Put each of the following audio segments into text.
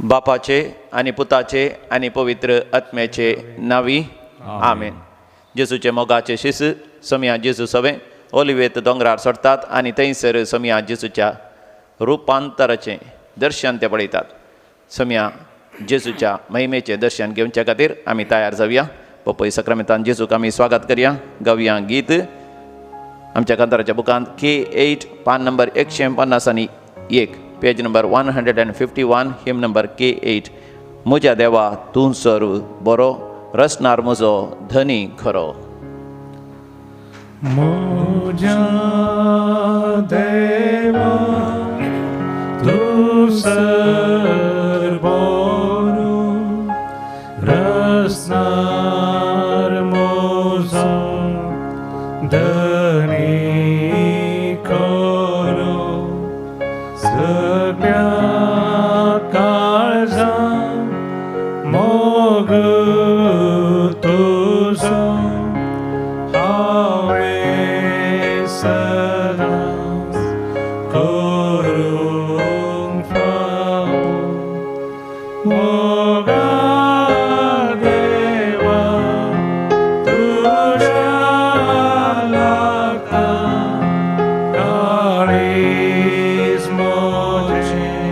बापाचे आनी पुताचे आनी पवित्र आत्म्याचे नावी आमेन. जेजूचे मोगाचे शिस सोमया जेजू सवे ओलिवेत दोंगरार सोडटात आनी थंयसर सोमया जेजूच्या रुपांतराचें दर्शन ते पळयतात. सोमया जेजूच्या महिमेचें दर्शन घेवच्या खातीर आमी तयार जावया. पपय सक्रामेंतान जेजूक आमी स्वागत करया. गावया गीत आमच्या कांताराच्या बुकांत K8 पान नंबर 151, पेज नंबर 151, हिम नंबर K8. म्हज्या देवा तूं सर्व बरो, रसनार म्हजो धनी खरो. म्हज्या देवा तूं सर्व बरो, रसनार म्हजो धनी खरो. सगळ्या काळजा मोग तुजो हांवें सदांच करूंक फावो. मोगा देवा तुज्या लागता काळीज म्हजें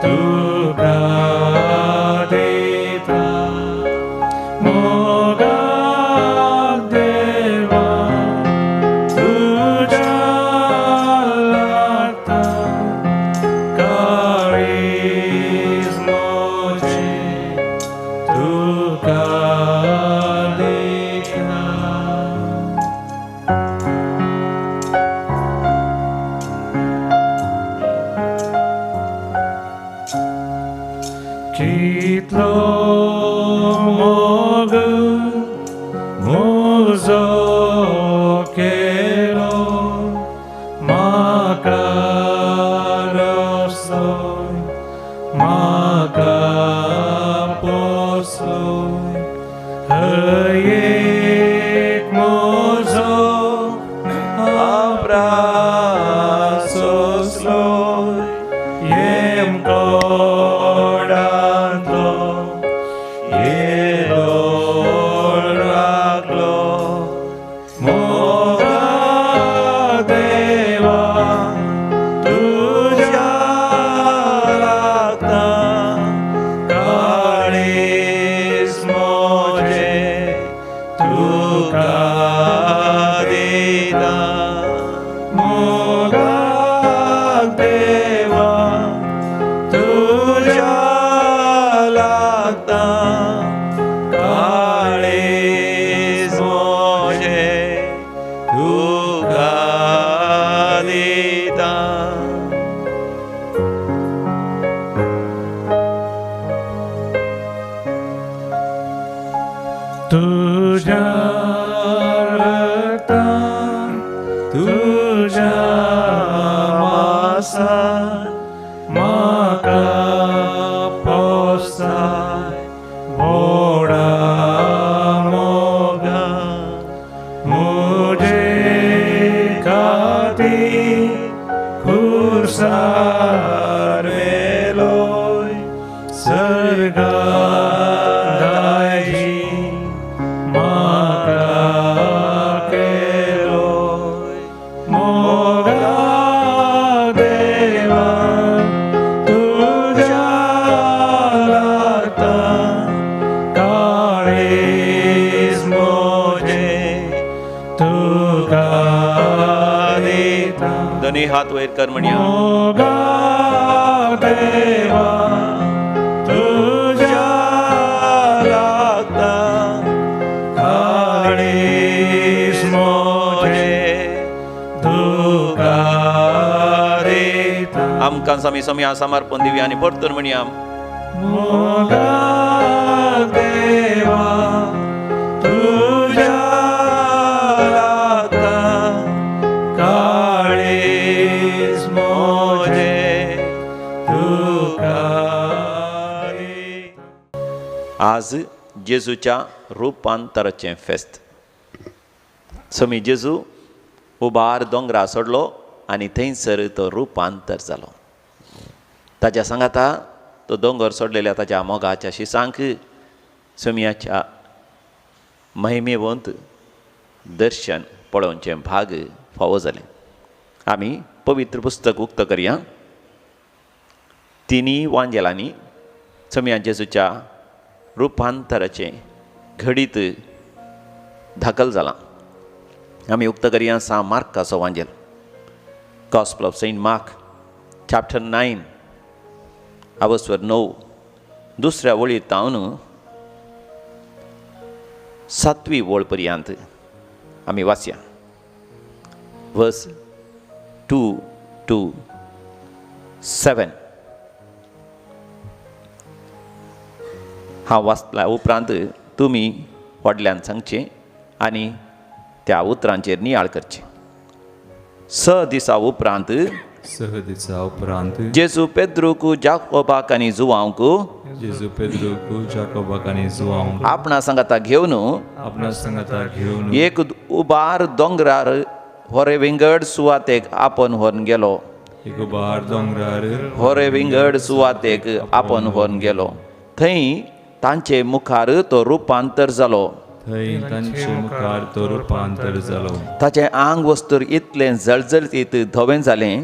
तुका दिता. मोगा देवा तुज्या लागता काळीज म्हजें तुका दिता. कितलो मोग म्हजो केलो म्हाका रसोय म्हाका पोसोय. हर एक म्हजो आपरास सोसलोय येमकोडांतलो येदोळ राखलो. मोगा देवा तुज्या लागता काळीज म्हजें तुका दिता. मोगा देवा तुज्या लागता काळीज म्हजें तुका दिता. तुज्या रक्तान तुज्या मासान म्हाका पोसाय व्हडा मोगान. म्हजे खातीर खुर्सार मेलोय सर्गा दायजी म्हाका केलोय. मोगा देवा तुज्या लागता काळीज म्हजें तुका दिता. दोनूय हात वयर कर म्हणया. मोगा देवा तुज्या लागता काळीज म्हजें तुका दिता. आमकां आमी सोमया समर्पण दिवया आनी परतून म्हणया. मोगा देवा तुज्या लागता काळीज म्हजें तुका दिता. आज जेजूच्या रुपांतराचें फेस्त. सोमी जेजू उबार दोंगरा सोडलो आनी थंयसर तो रुपांतर जालो. ताच्या सांगाता तो दोंगर सोडलेल्या ताच्या मोगाच्या शिसांक सोमयाच्या महिमेवंत दर्शन पळोवचें भाग फावो जालें. आमी पवित्र पुस्तक उक्तो करया. तिनूय वांजेलांनी सोमया जेजूच्या रुपांतराचें घडीत दाखल जालां. आमी उक्तो करया सां मार्काचो वांजेल, gospel of Saint Mark chapter 9 आवस्वर 9 दुसऱ्या वळी तावन 7वी वळ पर्यंत आमी वाचया. वर्स 2 to 7. हांव वाचल्या उपरांत तुमी व्हडल्यान सांगचें आनी त्या उतरांचेर नियाळ करचें. 6 दिसा उपरांत जेजू पेद्रूक, जाकोबाक आनी जुवांक आपणा सांगाता घेवन एक उबार दोंगरार होरे विंगड सुवातेक आपण व्हरून गेलो. होरे विंगड सुवातेक आपण व्हरून गेलो. थंय तांचे मुखार तो रुपांतर जालो. ताचें आंग वस्तूर इतलें जळजळीत धवें जालें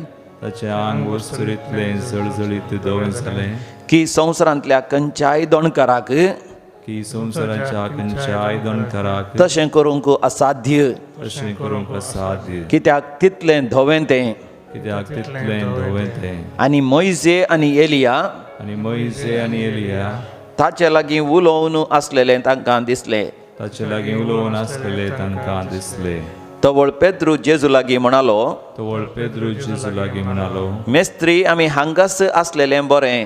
की संवसारांतल्या खंयच्याय दोणकाराक तशें करूंक असाध्य, कित्याक तितलें धवें तें. आनी मोयजे आनी एलिया ताचे लागीं उलोवन आसलेलें तांकां दिसलें. तवळ पेद्रू जेजू लागीं म्हणालो, मेस्त्री आमी हांगास आसलेलें बरें,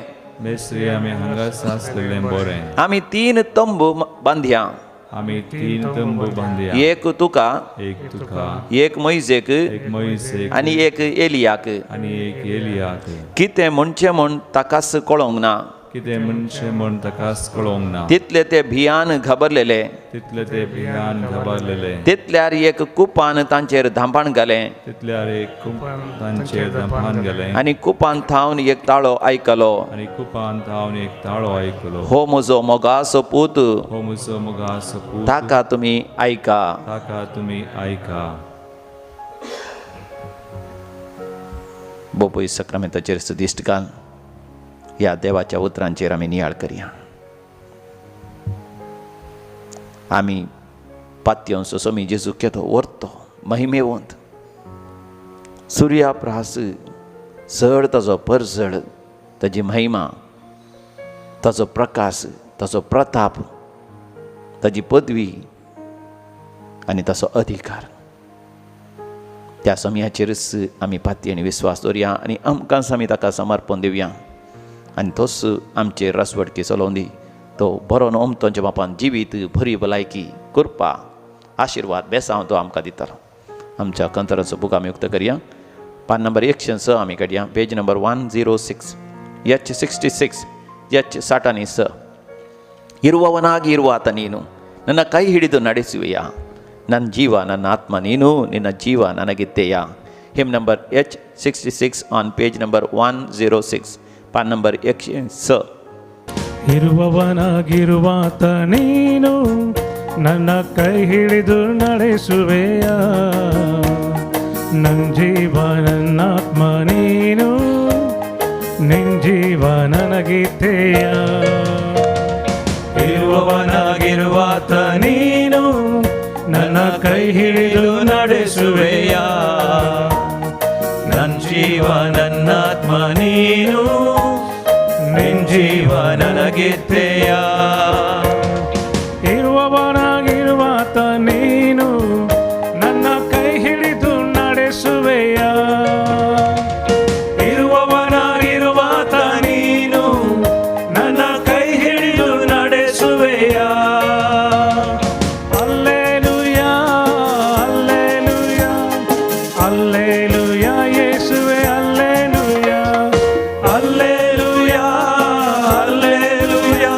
आमी 3 तंबू बांदया, एक तुका, एक मोयजेक आनी एक एलियाक. कितें म्हणचें म्हूण ताकाच कळोंक ना. तितले ते भियान घाबरलेले. तितल्यार एक कुपान तांचेर धांपाण घालें आनी कुपान थावन एक ताळो आयकलो, हो म्हजो मोगाचो पूत, ताका तुमी आयका. बोपय सक्रामेंताचेर सुदिश्ट घाल. ह्या देवाच्या उतरांचेर आमी नियाळ करया. आमी पातयेवन सोमी जेजू केदो व्हरतो महिमेवंत, सुर्या प्रास चड ताजो परजळ, ताजी महिमा, ताजो प्रकाश, ताजो प्रताप, ताजी पदवी आनी ताजो अधिकार. त्या समयाचेरच आमी पातयेन विस्वास दवरया आनी आमकांच आमी ताका समर्पण दिवया आनी तोच आमचेर रसवडकी चलोवन दी. तो बरो ओमतोंच्या बापान जिवीत बरी भलायकी कृपा आशिर्वाद बेसांव तो आमकां दितलो. आमच्या कंतराचो बूक आमी उक्त करया. पान नंबर 106 आमी काडया. पेज नंबर 106 H 66 H 66. ಇರುವವನಾಗಿ ಇರುವ ಆತ ನೀನು ನನ್ನ ಕೈ ಹಿಡಿದು ನಡೆಸುವೆಯಾ, ನನ್ನ ಜೀವ ನನ್ನ ಆತ್ಮ ನೀನು, ನಿನ್ನ ಜೀವ ನನಗಿತ್ತೆಯಾ. Hymn number H 66 on page number 106 PAN number 106. ಇರುವವನಾಗಿರುವಾತ ನೀನು ನನ್ನ ಕೈ ಹಿಡಿದು ನಡೆಸುವೆಯ, ನನ್ನ ಜೀವ ನನ್ನಾತ್ಮ ನೀನು, ನಿನ್ ಜೀವ ನನಗಿತ್ತೆಯ. ಇರುವವನಾಗಿರುವಾತ ನೀನು ನನ್ನ ಕೈ ಹಿಡಿದು ನಡೆಸುವೆಯ, ನನ್ನ ಜೀವ ನನ್ನಾತ್ಮ ನೀನು, ನಿನ್ ಜೀವ ನನಗಿತ್ತೆಯ. ಇರುವವನಾಗಿರುವಾತ ನೀನು ನನ್ನ ಕೈ ಹಿಡಿದು ನಡೆಸುವೆಯ, ಇರುವವನಾಗಿರುವಾತ ನೀನು ನನ್ನ ಕೈ ಹಿಡಿದು ನಡೆಸುವೆಯ. ಅಲ್ಲೇಲುಯಾ ಅಲ್ಲೇಲುಯಾ ಅಲ್ಲೇಲುಯಾ ಯೇಸುವೆ ಅಲ್ಲೇಲುಯಾ ಅಲ್ಲೇಲುಯಾ ಅಲ್ಲೇಲುಯಾ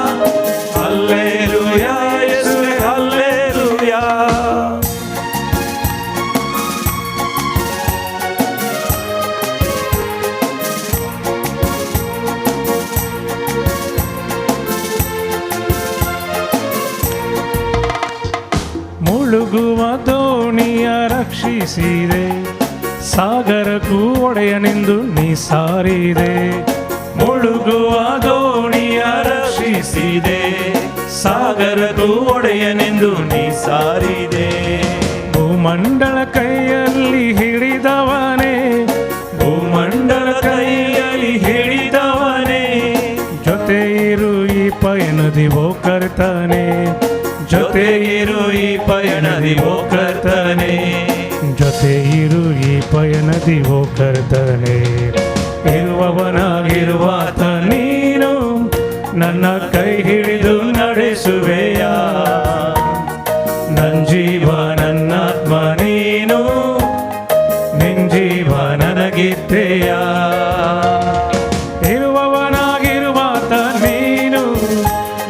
ಮುಳುಗುವ ದೋಣಿಯ ರಕ್ಷಿಸಿದೆ, ಸಾಗರಕ್ಕೂ ಒಡೆಯನೆಂದು ನೀ ಸಾರಿದೆ. ಮುಳುಗುವ ದೋಣಿಯ ರಕ್ಷಿಸಿದೆ, ಸಾಗರಕ್ಕೂ ಒಡೆಯನೆಂದು ನೀ ಸಾರಿದೆ. ಭೂಮಂಡಲ ಕೈಯಲ್ಲಿ ಹಿಡಿದವನೇ, ಭೂಮಂಡಲ ಕೈಯಲ್ಲಿ ಹಿಡಿದವನೇ, ಜೊತೆ ಇರು ಈ ಪಯಣದಿ ಓ ಕರ್ತನೆ, ಜೊತೆ ಇರು ಈ ಪಯಣದಿ ಓ ಕರ್ತನೆ, ಜೊತೆ ಇರು ಈ ಪಯಣದಿ ಓ ಕರ್ತನೆ. ಇರುವವನಾಗಿರುವಾತ ನೀನು ನನ್ನ ಕೈ ಹಿಡಿದು ನಡೆಸುವೆಯ, ನನ್ ಜೀವ ನನ್ನಾತ್ಮ ನೀನು, ನಿನ್ ಜೀವ ನನಗಿತ್ತೆಯ. ಇರುವವನಾಗಿರುವಾತ ನೀನು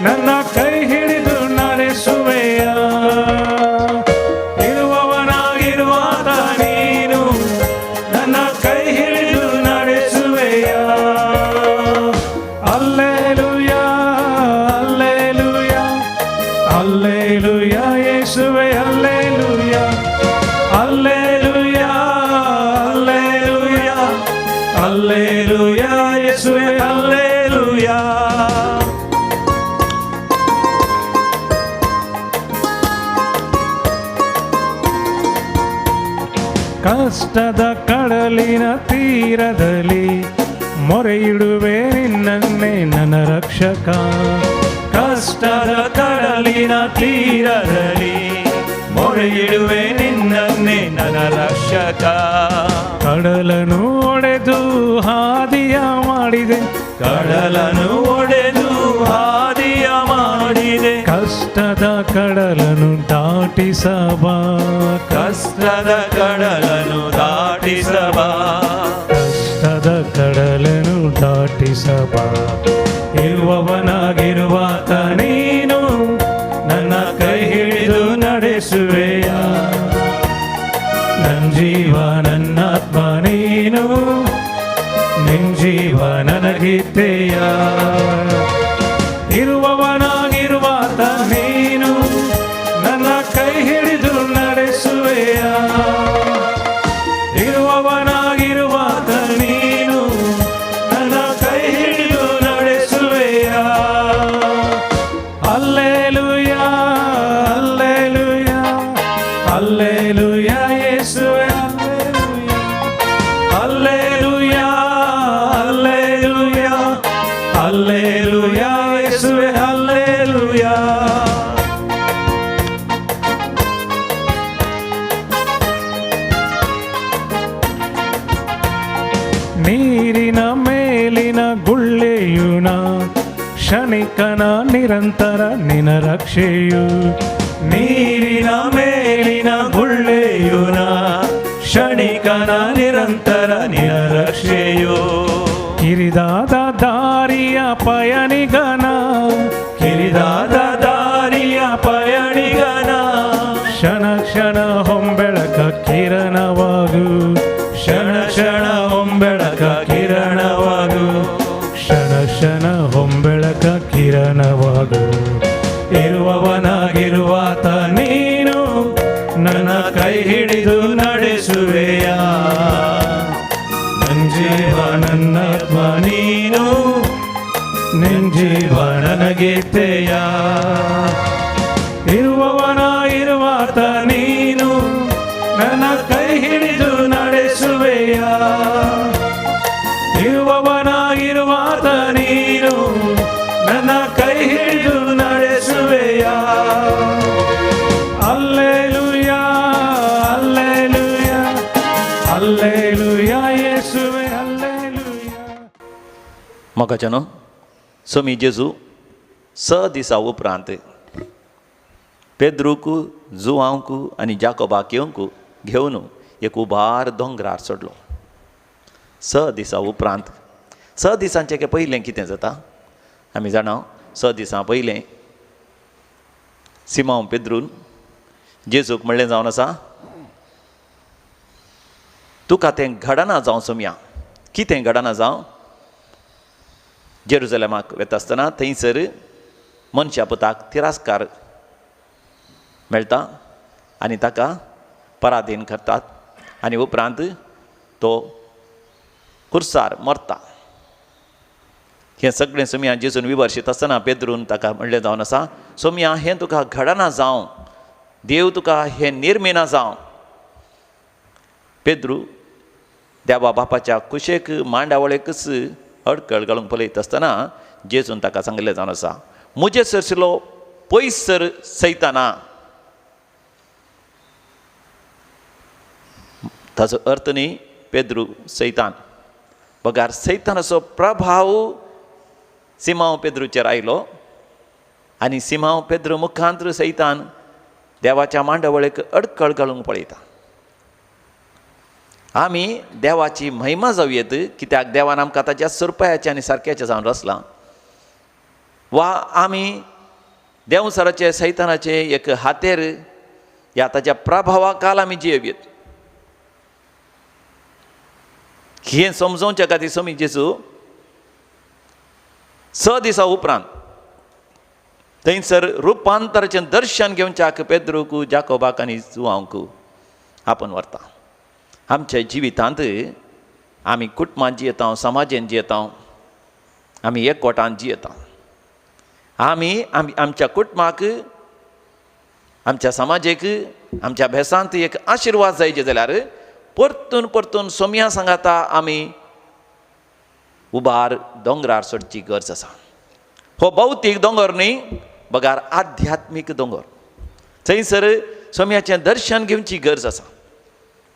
ನನ್ನ ಕೈ ಹಿಡಿದು ನಡೆಸುವೆಯ, ಇರುವವನಾಗಿರುವಾತ ನೀನು ನನ್ನ ಕೈ ಹಿಡಿದು ನಡೆಸುವೆಯ. ಅಲ್ಲೇಲುಯಾ, ಅಲ್ಲೇಲುಯಾ, ಅಲ್ಲೇಲುಯಾ ಯೇಸುವೆ, ಅಲ್ಲೇಲುಯಾ, ಅಲ್ಲೇಲುಯಾ, ಅಲ್ಲೇಲುಯಾ, ಅಲ್ಲೇಲುಯಾ ಯೇಸುವೆ, ಅಲ್ಲೇಲುಯಾ. ಕಷ್ಟದ ಕಡಲಿನ ತೀರದಲ್ಲಿ ಮೊರೆಯಿಡುವೆ ನಿನ್ನನ್ನೇ ನನ್ನ ರಕ್ಷಕ. ಕಷ್ಟದ ಕಡಲಿನ ತೀರದಲ್ಲಿ ಮೊರೆಯಿಡುವೆ ನಿನ್ನನ್ನೇ ನನ್ನ ರಕ್ಷಕ. ಕಡಲನು ಒಡೆದು ಹಾದಿಯ ಮಾಡಿದೆ, ಕಡಲನು ಒಡೆದು ಹಾದಿಯ ಮಾಡಿದೆ, ಕಷ್ಟದ ಕಡಲನು ದಾಟಿಸಬಾ, ಕಷ್ಟದ ಕಡಲನು ದಾಟಿಸಬಾ, ಕಷ್ಟದ ಕಡಲನು ದಾಟಿಸಬಾ. ಇರುವವನಾಗಿರುವಾತ ನೀನು ನನ್ನ ಕೈ ಹಿಡಿದು ನಡೆಸುವೆಯ, ನನ್ ಜೀವ ನನ್ನಾತ್ಮ ನೀನು, ನಿನ್ ಜೀವ ನನಗಿತ್ತೆಯ. ಇರುವವನಾಗಿರುವಾತ ನೀನು ನನ್ನ ಕೈ ಹಿಡಿದು ನಡೆಸುವೆಯ, ಇರುವವನಾಗಿರುವಾತ ನೀನು ನನ್ನ ಕೈ ಹಿಡಿದು ನಡೆಸುವೆಯ. ಅಲ್ಲೇಲುಯಾ, ಅಲ್ಲೇಲುಯಾ, ಅಲ್ಲೇಲುಯಾ ಯೇಸುವೆ, ಅಲ್ಲೇಲುಯಾ, ಅಲ್ಲೇಲುಯಾ, ಅಲ್ಲೇಲುಯಾ ಯೇಸುವೆ, ಅಲ್ಲೇಲುಯಾ. ನೀರಿನ ಮೇಲಿನ ಗುಳ್ಳೆಯುನ ಕ್ಷಣಿಕನ ನಿರಂತರ ನಿನ ರಕ್ಷೆಯು, ನೀರಿನ ಮೇಲಿನ ಗುಳ್ಳೆಯುನ ಕ್ಷಣಿಕನ ನಿರಂತರ ನಿನ ರಕ್ಷೆಯು, ಕಿರಿದಾದ ದಾರಿಯ ಪಯಣಿಗನ, ಕಿರಿದಾದ ದಾರಿಯ ಪಯಣಿಗನ, ಕ್ಷಣ ಕ್ಷಣ ಹೊಂಬೆಳಕ ಕಿರಣವಾಗು, ಕ್ಷಣ ಕ್ಷಣ ಹೊಂಬೆಳಕ ಕಿರಣವಾಗು, ಕ್ಷಣ ಕ್ಷಣ ಹೊಂಬೆಳಕ ಕಿರಣವಾಗು. ಇರುವವನಾಗಿರುವಾತ ನೀನು ನನ್ನ ಕೈ ಹಿಡಿದು ನಡೆಸುವೆಯ, ನನ್ ಜೀವ ನನ್ನಾತ್ಮ ನೀನು, ನಿನ್ ಜೀವ ನನಗಿತ್ತೆಯ. ಇರುವವನಾಗಿರುವಾತ ನೀನು ನನ್ನ ಕೈ ಹಿಡಿದು ನಡೆಸುವೆಯ, ಇರುವವನಾಗಿರುವಾತ ನೀನು ನನ್ನ ಕೈ ಹಿಡಿದು ನಡೆಸುವೆಯ. ಅಲ್ಲೇಲುಯಾ, ಅಲ್ಲೇಲುಯಾ, ಅಲ್ಲೇಲುಯಾ ಯೇಸುವೆ, ಅಲ್ಲೇಲುಯಾ. मोगाच्यानो, सोमी जेजू 6 दिसां उपरांत पेद्रूक, जुवांक आनी जाकोबाक येवंक घेवन एक उबार दोंगरार चडलो. 6 दिसां उपरांत, 6 दिसांचें पयलें कितें जाता आमी जाणा. 6 दिसां पयलें सिमांव पेद्रून जेजूक म्हणलें जावन आसा, तुका तें घडना जावं सोमया. कितें घडना जावं? जेरुजलेमाक वेता आसतना थंयसर मनशा पुताक तिरस्कार मेळटा, आनी ताका पराधीन करतात आनी उपरांत तो कुर्सार मरता। हें सगळें सोमया जेजून विवर्शीत आसतना पेद्रून ताका म्हणलें जावन आसा, सोमया हें तुका घडना जावं, देव तुका हें निर्मिना जावं। पेद्रू देवा बापाच्या कुशेक मांडावळेकच अडकळ घालूंक पळयत आसतना जेजून ताका सांगिल्लें जावन आसा, म्हजे सरशिलो पयसर सैताना। ताचो अर्थ न्ही पेद्रू सैतान, बगार सैतानाचो प्रभाव सिमांव पेद्रूचेर आयलो आनी सिमांव पेद्रू मुखांत सैतान देवाच्या मांडावळेक अडकळ घालूंक पळयता। आमी देवाची महिमा जावं येत, कित्याक देवान आमकां ताच्या सुरपायाचें आनी सारक्याचें जावन रचलां, वा आमी देंवचाराचे सैतानाचे एक हातेर ह्या ताच्या प्रभावा काल आमी जियेवयेत। हें समजोवच्या खातीर सोमी जेजू 6 दिसां उपरांत थंयसर रुपांतराचें दर्शन घेवच्याक पेद्रूक, जाकोबाक आनी जुवांक आपोवन व्हरता। आमच्या जिवितांत आमी कुटुंबांत जियेता, समाजेन जियेता, आमी एकवटान जियेता। आमी आमच्या कुटुंबाक, आमच्या समाजेक, आमच्या भेसांत एक आशिर्वाद जायचे जाल्यार परतून परतून सोमया सांगाता आमी उबार दोंगरार चडची गरज आसा। हो भौतीक दोंगर न्ही, बगार आध्यात्मीक दोंगर। थंयसर सोमयाचें दर्शन घेवची गरज आसा।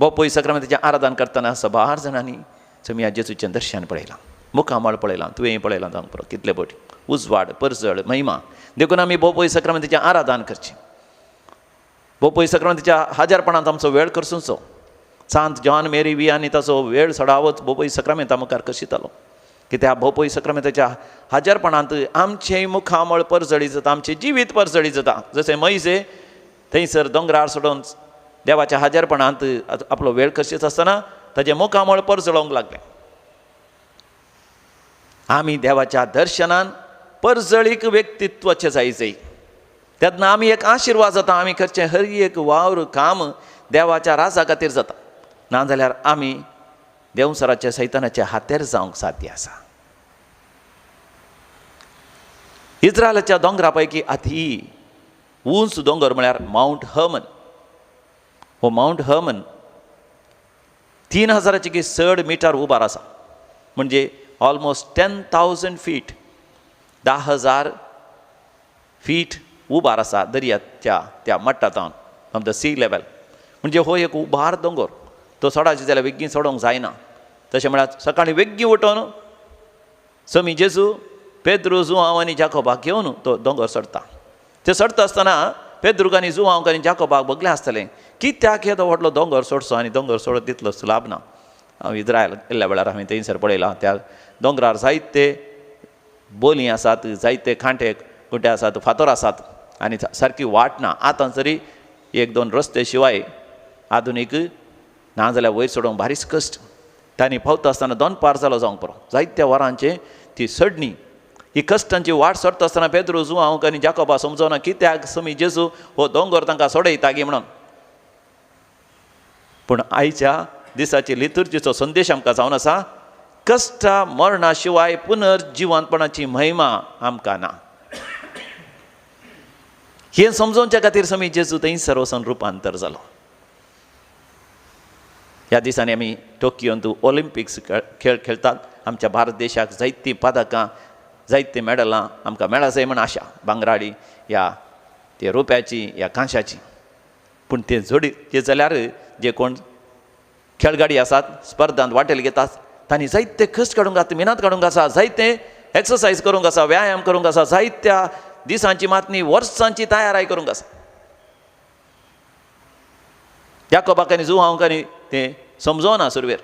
बोपय सक्रमेंताचें आराधन करतना सबार जाणांनी सोमया जेजूचें दर्शन पळयलां, मुखामळ पळयलां, तुवें पळयलां जावंक पुरो कितले फावटी उजवाड, परजळ, महिमा। देखून आमी बोपय सक्रमेंताचें आराधन करचें। बोपय सक्रमेंताच्या हाजारपणांत आमचो वेळ करचो। सांत जॉन मेरी वियानी ताचो वेळ सडावत बोपय सक्रमेंता मुखार कशितालो, कित्याक बोपय सक्रमेंताच्या हाजारपणांत आमचें मुखामळ परजळी जाता, आमचें जिवीत परजळी जाता। जशें मैसे थंयसर दोंगरार सोडून देवाच्या हाजारपणांत आपलो वेळ कशीच आसतना ताचें मुखामळ परजळोवंक लागलें। आमी देवाच्या दर्शनान परजळीक व्यक्तित्वाचें जायजय, तेन्ना आमी एक आशिर्वाद जाता। आमी करचें हर एक वावर काम देवाच्या राजा खातीर जाता, नाजाल्यार आमी देंवचाराच्या सैतानाच्या हातेर जावंक साध्य आसा। इस्रायलाच्या दोंगरा पैकी अती उंच दोंगर म्हळ्यार मावंट हर्मन। हो मावंट हर्मन 3000 चड मिटर उबार आसा, म्हणजे ऑलमोस्ट 10,000 फीट, 10,000 फीट उबार आसा दर्याच्या त्या मट्टांत, फ्रॉम the C level. म्हणजे हो एक उबार दोंगर, तो चडाचे जाल्यार वेगीं चडोवंक जायना। तशें म्हळ्यार सकाळीं वेगीं उठोवन समी जेजू, पेद्रू, जुआंव आनी जाकोबाक घेवन तो दोंगर चडटा। ते चडटा आसतना पेद्रूक आनी जुआंवक आनी जाकोबाक बगलें आसतलें कित्याक येदो व्हडलो दोंगर चडचो आनी दोंगर चडत तितलोच लाभ ना। हांव इस्रायल गेल्ल्या वेळार हांवें थंयसर पळयलां, त्या दोंगरार जायते बोली आसात, जायते कांटे कुंटे आसात, फातर आसात आनी सारकी वाट ना। आतां तरी 1-2 रस्ते शिवाय आधुनीक ना जाल्यार वयर चडोवंक भारीच कश्ट। तांणी पावता आसतना दनपार जालो जावंक पुरो, जायत्या वरांचे ती चडणी, ही कश्टांची वाट चडटा आसतना पेद्रू, जुआंव आनी जाकोबा समजोना कित्याक समी जेजू हो दोंगर तांकां सोडयता गी म्हणून। पूण आयच्या दिसाची लितुर्जीचो संदेश आमकां जावन आसा, कश्टा मरणा शिवाय पुनर्जिवंतपणाची महिमा आमकां ना। हें समजोवच्या खातीर समी जेजू थंयसर वचून रुपांतर जालो। ह्या दिसांनी आमी टोकियोंत ऑलिम्पिक्स खेळ खेळटात। आमच्या भारत देशाक जायतीं पदकां, जायतीं मेडलां आमकां मेळाजाय म्हण आशा, भांगराळी ह्या ते रुप्याची ह्या कांश्याची। पूण ते जोडी ते जाल्यार जे कोण खेळगाडी आसात, स्पर्धांत वांटेल घेतात, तांणी जायते कश्ट काडूंक आसा, मेहनत काडूंक आसा, जायते एक्सरसायज करूंक आसा, व्यायाम करूंक आसा, जायत्या दिसांची मातनी वर्सांची तयाराय करूंक आसा। जाकोबाक आनी जुआंक आनी तें समजोना सुरवेर,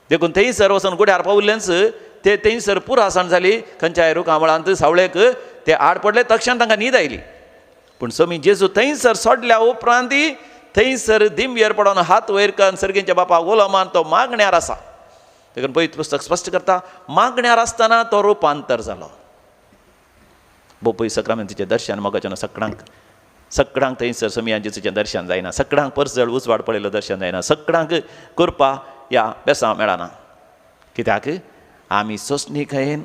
देखून थंयसर वचून गुड्यार पावल्लेंच ते थंयसर पुरासण जाली, खंयच्याय रुखामळांत सावळेक ते आड पडले, तक्षण तांकां न्हीद आयली। पूण समी जेजू थंयसर सोडल्या उपरांत थंयसर दिमयेर पडोन हात वयर करून सर्गींच्या बापा उलो मान तो मागण्यार आसा। देखून पवित्र पुस्तक स्पश्ट करता, मागण्यार आसतना तो रुपांतर जालो। बोपय सक्रामेंतीचें दर्शन मोगाच्यान सगळ्यांक सगळ्यांक थंयसर सोमया जेजूचें दर्शन जायना, सगळ्यांक परजळ उजवाड पळयलो दर्शन जायना, सगळ्यांक कृपा या बेसांव मेळना. कित्याक आमी सोंसणीकायेन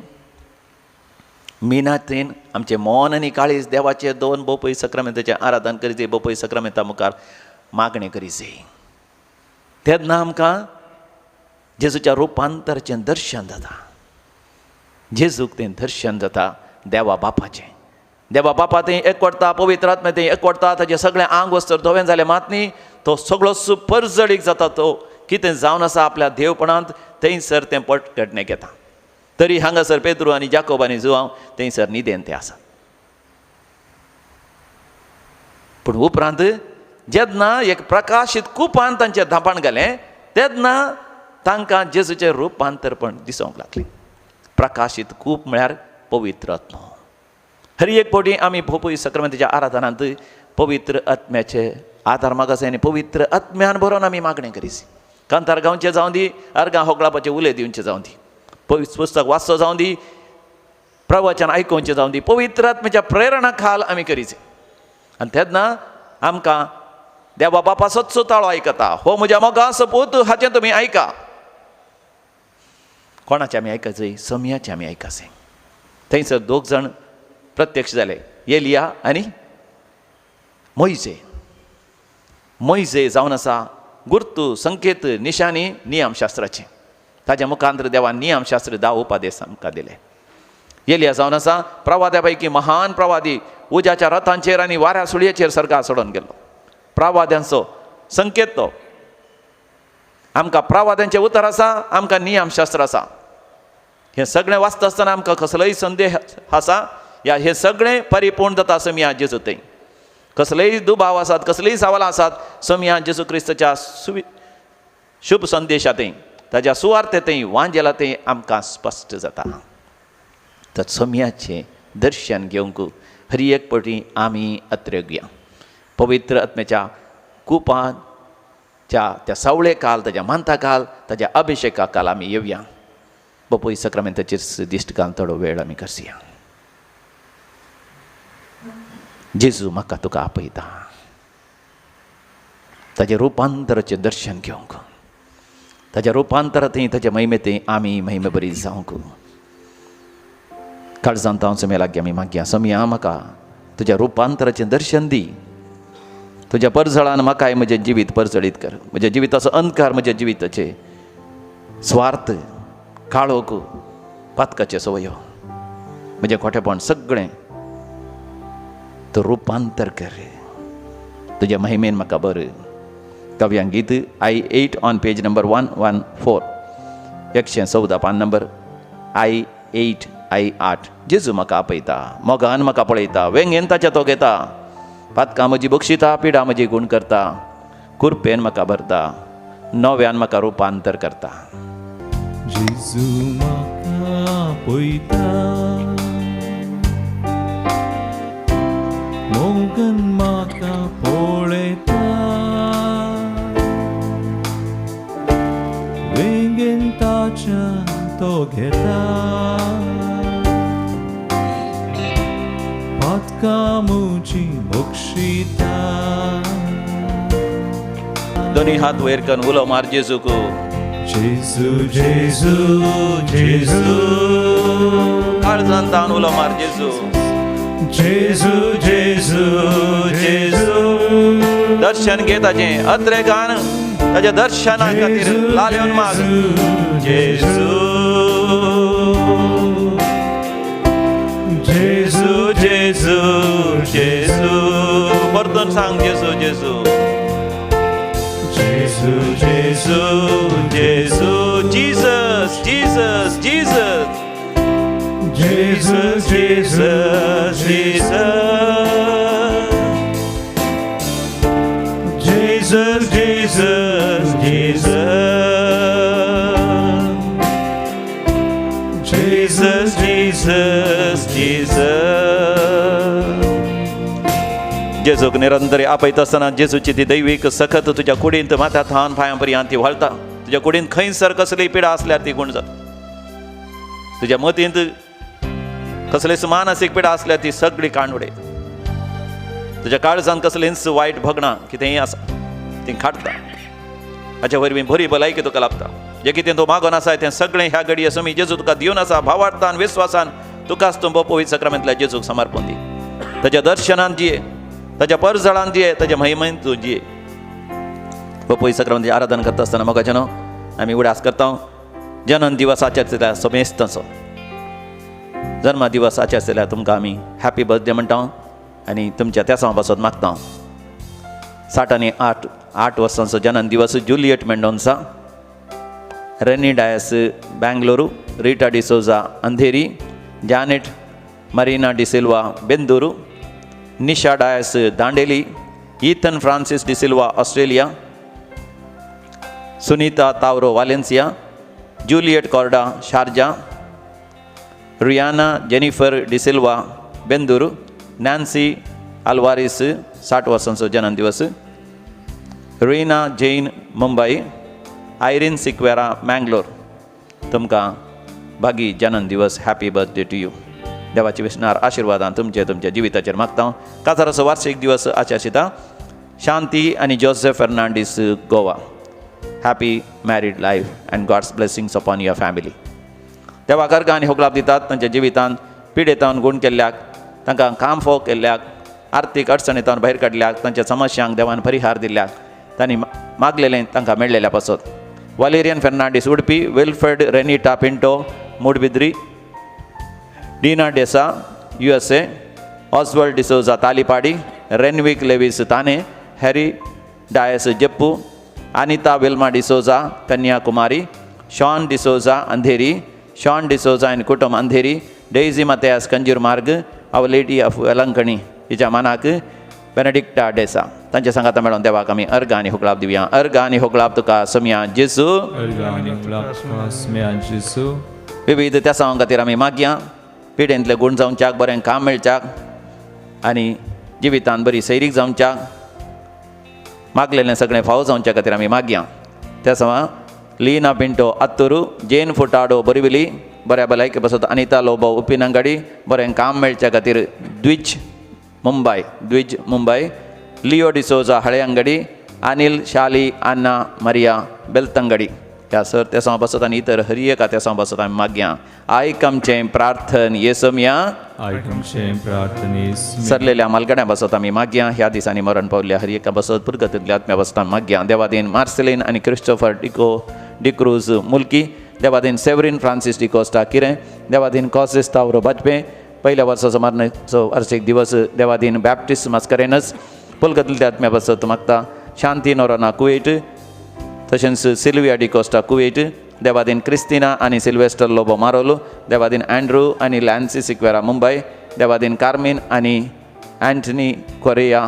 मिनातेन आमचें मन आनी काळीज देवाचे दोन बोपय सक्रामेंताचें आराधन करीजे, बोपय सक्रामेंता मुखार मागणें करीजे, तेन्ना आमकां जेजूच्या रुपांतराचें दर्शन जाता. जेजूक तें दर्शन जाता देवा बापाचें. देवा बापा थंय एकवटता, पवित्र आत्मा थंय एकवटता, ताजें सगळें आंग वस्त्र धवें जालें मात न्ही, तो सगळो परजळीक जाता. तो कितें जावन आसा आपल्या देवपणांत थंयसर तें पटकटणें घेता. तरी हांगासर पेद्रू आनी जाकोब आनी जुआंव थंयसर न्हिदेन ते आसा. पूण उपरांत जेन्ना एक प्रकाशीत कुपान तांचेर धांपण घालें तेन्ना तांकां जेजूचें रुपांतरपण दिसूंक लागलें. प्रकाशीत कूप म्हळ्यार पवित्र आत्मो. हर एक फावटी आमी भोपय सक्रामेंताच्या आराधनांत पवित्र आत्म्याचे आदार मागासे आनी पवित्र आत्म्यान भरोन आमी मागणें करीसी. कांतार गावचें जावं दी, अर्गां होगळापाचें उले दिवचें जावं दी, पवित्र पुस्तक वाचचो जावं दी, प्रवचन आयकुचें जावं दी, पवित्र आत्म्याच्या प्रेरणा खाल आमी करीचे. आनी तेन्ना आमकां देवा बापा सदचो ताळो आयकता, हो म्हज्या मोगा सपूत हाचें तुमी आयका. कोणाचें आमी आयकचें? सोमयाचें आमी आयकचें. थंयसर दोग जाण प्रत्यक्ष जाले, एलिया आनी मोयजे. मोयजे जावन आसा गुर्तू संकेत निशानी नियमशास्त्राचें. ताज्या मुखांतर देवान नियमशास्त्र 10 उपदेश आमकां दिले. एलिया जावन आसा प्रवाद्या पैकी महान प्रवादी, उज्याच्या रथांचेर आनी वाऱ्या सुळयेचेर सर्गार सोडून गेलो. प्रवाद्यांचो संकेत तो. आमकां प्रवाद्यांचें उतर आसा, आमकां नियमशास्त्र आसा. हें सगळें वाचता आसतना आमकां कसलोय संदेह आसा या हें सगळें परिपूर्ण जाता सोमया जेजू थंय. कसलेय दुबाव आसात, कसलीय सवालां आसात, सोमया जेजू क्रिस्ताच्या शुभ संदेशा थंय, ताज्या सुवार्ते थंय, वांजेला थंय आमकां स्पश्ट जाता. तर सोमयाचें दर्शन घेवंक हर एक फावटी आमी अत्रेगया. पवित्र आत्म्याच्या कुपाच्या त्या सावळे काल, ताज्या मानता काल, ताज्या अभिशेका काल आमी येवया. बापूय सक्रामेंताचेर दिश्ट घालून थोडो वेळ आमी करसया. जेजू म्हाका तुका आपयता ताजें रुपांतराचें दर्शन घेवंक, ताज्या रुपांतरांतय ताज्या महिमेतय आमी महिमे बरी जावंक. काळजांत हांव सोमया लागीं आमी मागया, सोमया म्हाका तुज्या रुपांतराचें दर्शन दी, तुज्या परजळान म्हाकाय म्हजें जिवीत परजळीत कर. म्हज्या जिविताचो अंधकार, म्हज्या जिविताचे स्वार्थ, काळोख, पातकाचे सवयो, म्हजें खोटेपण सगळें तूं रुपांतर कर तुज्या महिमेन म्हाका बरें. कव्यां गीत I 8 on page number 114, 114 पान नंबर I 8 I 8. जेजू म्हाका आपयता, मोगान म्हाका पळयता, वेंगेन ताच्या तो घेता, पातकां म्हजी बक्षिता, पिडा म्हजी गूण करता, कुरपेन म्हाका भरता, नव्यान म्हाका रुपांतर करता. जेजू म्हाका आपयता, मोगन म्हाका पळयता, वेंगेन ताच्या तो घेता, पातकां म्हजी बक्षिता. दोनी हात वयर करून उलो मार जेजूक. जेजू जेजू जेजू, काळजान तावन उलो मार जेजू. जेजू जेजू जेजू, दर्शन घे ताजें अत्रेगान ताज्या दर्शना खातीर लाल येवन माग. जेजू जेजू जेजू जेजू, परतून सांग जेजू जेजू जेजू जेजू जेजू, Jesus Jesus Jesus Jesus Jesus Jesus Jesus Jesus Jesus Jesus Jesus Jesus. जेजूक निरंतर आपयता आसतना जेजूची ती दैवीक सखत तुज्या कुडींत माथ्या थावन पांयां पर्यंत ती व्हाळटा. तुज्या कुडींत खंयसर कसली पिडा आसल्यार ती गूण जाता. तुज्या मतींत कसलीच मानसीक पिडा आसल्यार ती सगळी कांड उडयता. तुज्या काळजान कसलेंच वायट भोगणां कितेंय आसा ती काडटा. हाचे वरवीं बरी भलायकी तुका लाभता. जें कितें तूं मागून आसा तें सगळें ह्या घडये सोमी जेजू तुका दिवन आसा. भावार्थान विस्वासान तुकाच तूं पवित्र साक्रामेंतल्या जेजूक समर्पण दी. ताच्या दर्शनान जिये, ताच्या परजळान जिये, ताच्या महिमेन तूं जिये. पवित्र साक्रामेंताचें आराधन करता आसतना मोगाचें न्हू आमी उडास करता. जनन दिवस आचरतल्या समेस्तांचो जन्म दिवस आचरतल्या तुमकां आमी हॅपी बर्थडे म्हणटा आनी तुमच्या तेसां पासत मागता. 60 आनी 8 वर्सांचो जनन दिवस Juliet Mendonca, Renny Dias Bengaluru, Rita D'Souza Andheri, Janet Marina D'Silva Bendur, Nisha Dias Dandeli, Ethan Francis D'Silva Australia, Sunita Tavro Valencia, Juliet Corda Sharjah, Rihanna Jennifer D'Silva Bendur, Nancy Alvares 60 वर्सांचो जनन दिवस, Reena Jain Mumbai, Irene Sequeira Mangalore. तुमकां भागी जनन दिवस, happy birthday two you. देवाचे विसणार आशिर्वादान तुमचे तुमच्या जिविताचेर मागता. काजाराचो वार्षिक दिवस आशिता शांती आनी Joseph Fernandes Goa. Happy married life and God's blessings upon your family. देवा गर्गां आनी होगलाप दितात तांच्या जिवितान पिडेतावन गूण केल्ल्याक, तांकां काम फोव केल्ल्याक, आर्थीक अडचणींतावन भायर काडल्याक, तांच्या समस्यांक देवान परिहार दिल्ल्याक, तांणी मागलेलें तांकां मेळ्ळेल्या पासत. Valerian Fernandes Udupi, Wilfred Renita Pinto Moodbidri, Dina D'Sa USA, Oswald D'Souza Talipady, Renwick Lewis Thane, Harry Dias Jeppu, Anita Wilma D'Souza Kanyakumari, Shawn D'Souza Andheri, Shawn D'Souza and कुटुंब Andheri, Daisy Mathias Kanjurmarg, our lady of Velankanni हिच्या मानाक बेनेडिक्टा डेसा. तांच्या सांगाता मेळोन देवाक आमी अर्घ आनी होगळाप दिवया. अर्घ आनी होगळाप तुका सम्या जेजू. विविध त्या सांगा खातीर आमी मागया. पिडेंतले गूण जावच्याक, बरें काम मेळच्याक आनी जिवितान बरी सैरीक जावच्याक, मागलेलें सगळें फावो जावच्या खातीर आमी मागया. त्या समा लीना पिंटो अत्तुरू, जेन फुटाडो बोरिवली, बऱ्या भलायके पासत अनिता लोबो उपिनंगडी, बरें काम मेळच्या खातीर द्विज मुंबय, द्विज मुंबय, लिओ डिसोजा हळेअंगडी, अनिल शाली अन्ना मरिया बेलतंगडी. ह्या सर तेसां बसत आनी इतर हर एका तेसां बसत आमी मागया. आयक आमचें प्रार्थन येसमया. आयक आमचें प्रार्थन येसमया. सरलेल्या मालगड्यां बसत आमी मागया. ह्या दिसांनी मरण पावल्या हर एका बसत पुरगतींतल्या आत्म्या बसत आमी मागया. देवादीन मार्सेलीन आनी क्रिस्टोफर डिको डिक्रूज मुल्की, देवादीन सेवरीन फ्रांसीस डिकोस्टा किरें, देवादीन कॉसिस तावरो बाजपे, पहिल्या वर्साचो मरणाचो वार्षिक दिवस देवादीन बॅप्टिस्ट मास्करेनस, पुलगतींतल्या आत्म्या बसत मागता. शांती नोरोना कुवेट, तशेंच सिल्विया डिकोस्टा कुवेट, देवादीन क्रिस्तिना आनी सिल्वेस्टर लोबो मारोलो, देवादीन अँड्रू आनी लॅन्सी सिक्वेरा मुंबय, देवादीन कार्मीन आनी अँटनी कोरिया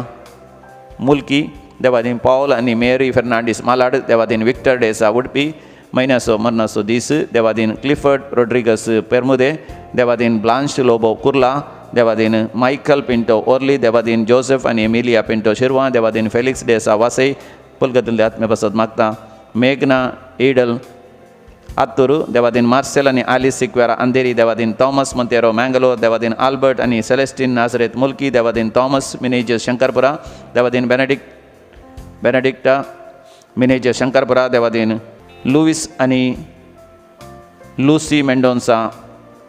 मुल्की, देवादीन पावल आनी मेरी फेर्नांडीस मालाड, देवादीन विक्टर डेसा उडपी, म्हयन्याचो मरणाचो दीस देवादीन क्लिफर्ड रोड्रिगस पेरमुदे, देवादीन ब्लांश लोबो कुर्ला, देवादीन मायकल पिंटो ओर्ली, देवादीन जोसेफ आनी एमिलिया पिंटो शिरवा, देवादीन फेलिक्स डेसा वासई, पुलगतींतल्या आत्म्या पासत मागता. मेघना एडल आत्तुरू, देवादीन मार्सेल आनी आलिस सिक्वेरा अंधेरी, देवादीन थॉमस मोंतेरो मँगलोर, देवादीन आल्बर्ट आनी सेलेस्टीन नाजरेत मुल्की, देवादीन थॉमस मिनेजस शंकरपुरा, देवादीन बेनेडिक्टा मिनेजस शंकरपुरा, देवादीन लुईस आनी लुसी मेंडोन्सा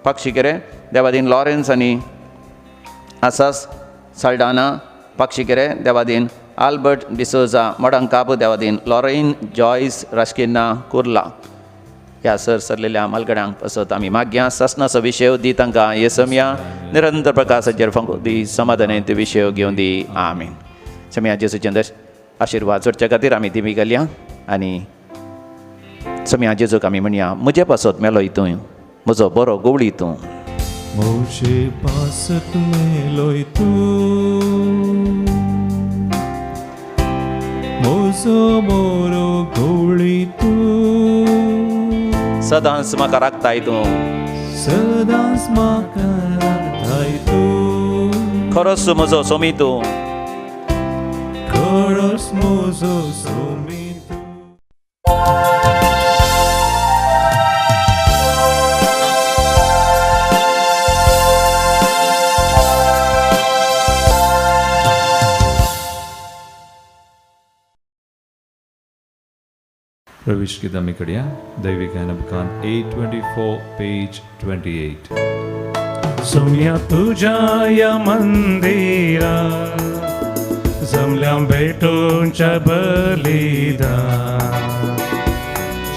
पक्षीकेरे, देवादीन लॉरेन्स आनी आसास साल्डाना पक्षीकेरे, देवादीन आल्बर्ट डिसोजा मोडंकाप, देवादीन लॉरेन जॉयस राशकिन्ना कुर्ला. ह्या सर सरलेल्या मालगड्यांक पासत आमी मागया. सासनाचो विशय दी तांकां येसमया, निरंतर प्रकाशाचेर फांको दी, समाधानेंत विशय घेवन दी. आमीन. सम्या जेजूचें आशिर्वाद जोडच्या खातीर आमी दिमी घालया आनी सम्या जेजूक आमी म्हणया, म्हजे पासत मेलोय तूं, म्हजो बरो गवळी तूं. म्हजे पासत मेलोय तूं, म्हजो बरो गवळी तूं, सदांच म्हाका राखताय तूं, सदांच म्हाका राखताय तूं, खरोच म्हजो सोमी तूं, खरोच म्हजो सोमी तूं. प्रवेश गीत आमी कडया दैवी गायना बुकान 824 पेज 28. सोम्या तुझ्या या मंदिरा जमल्या भेटूंच्या बलिदान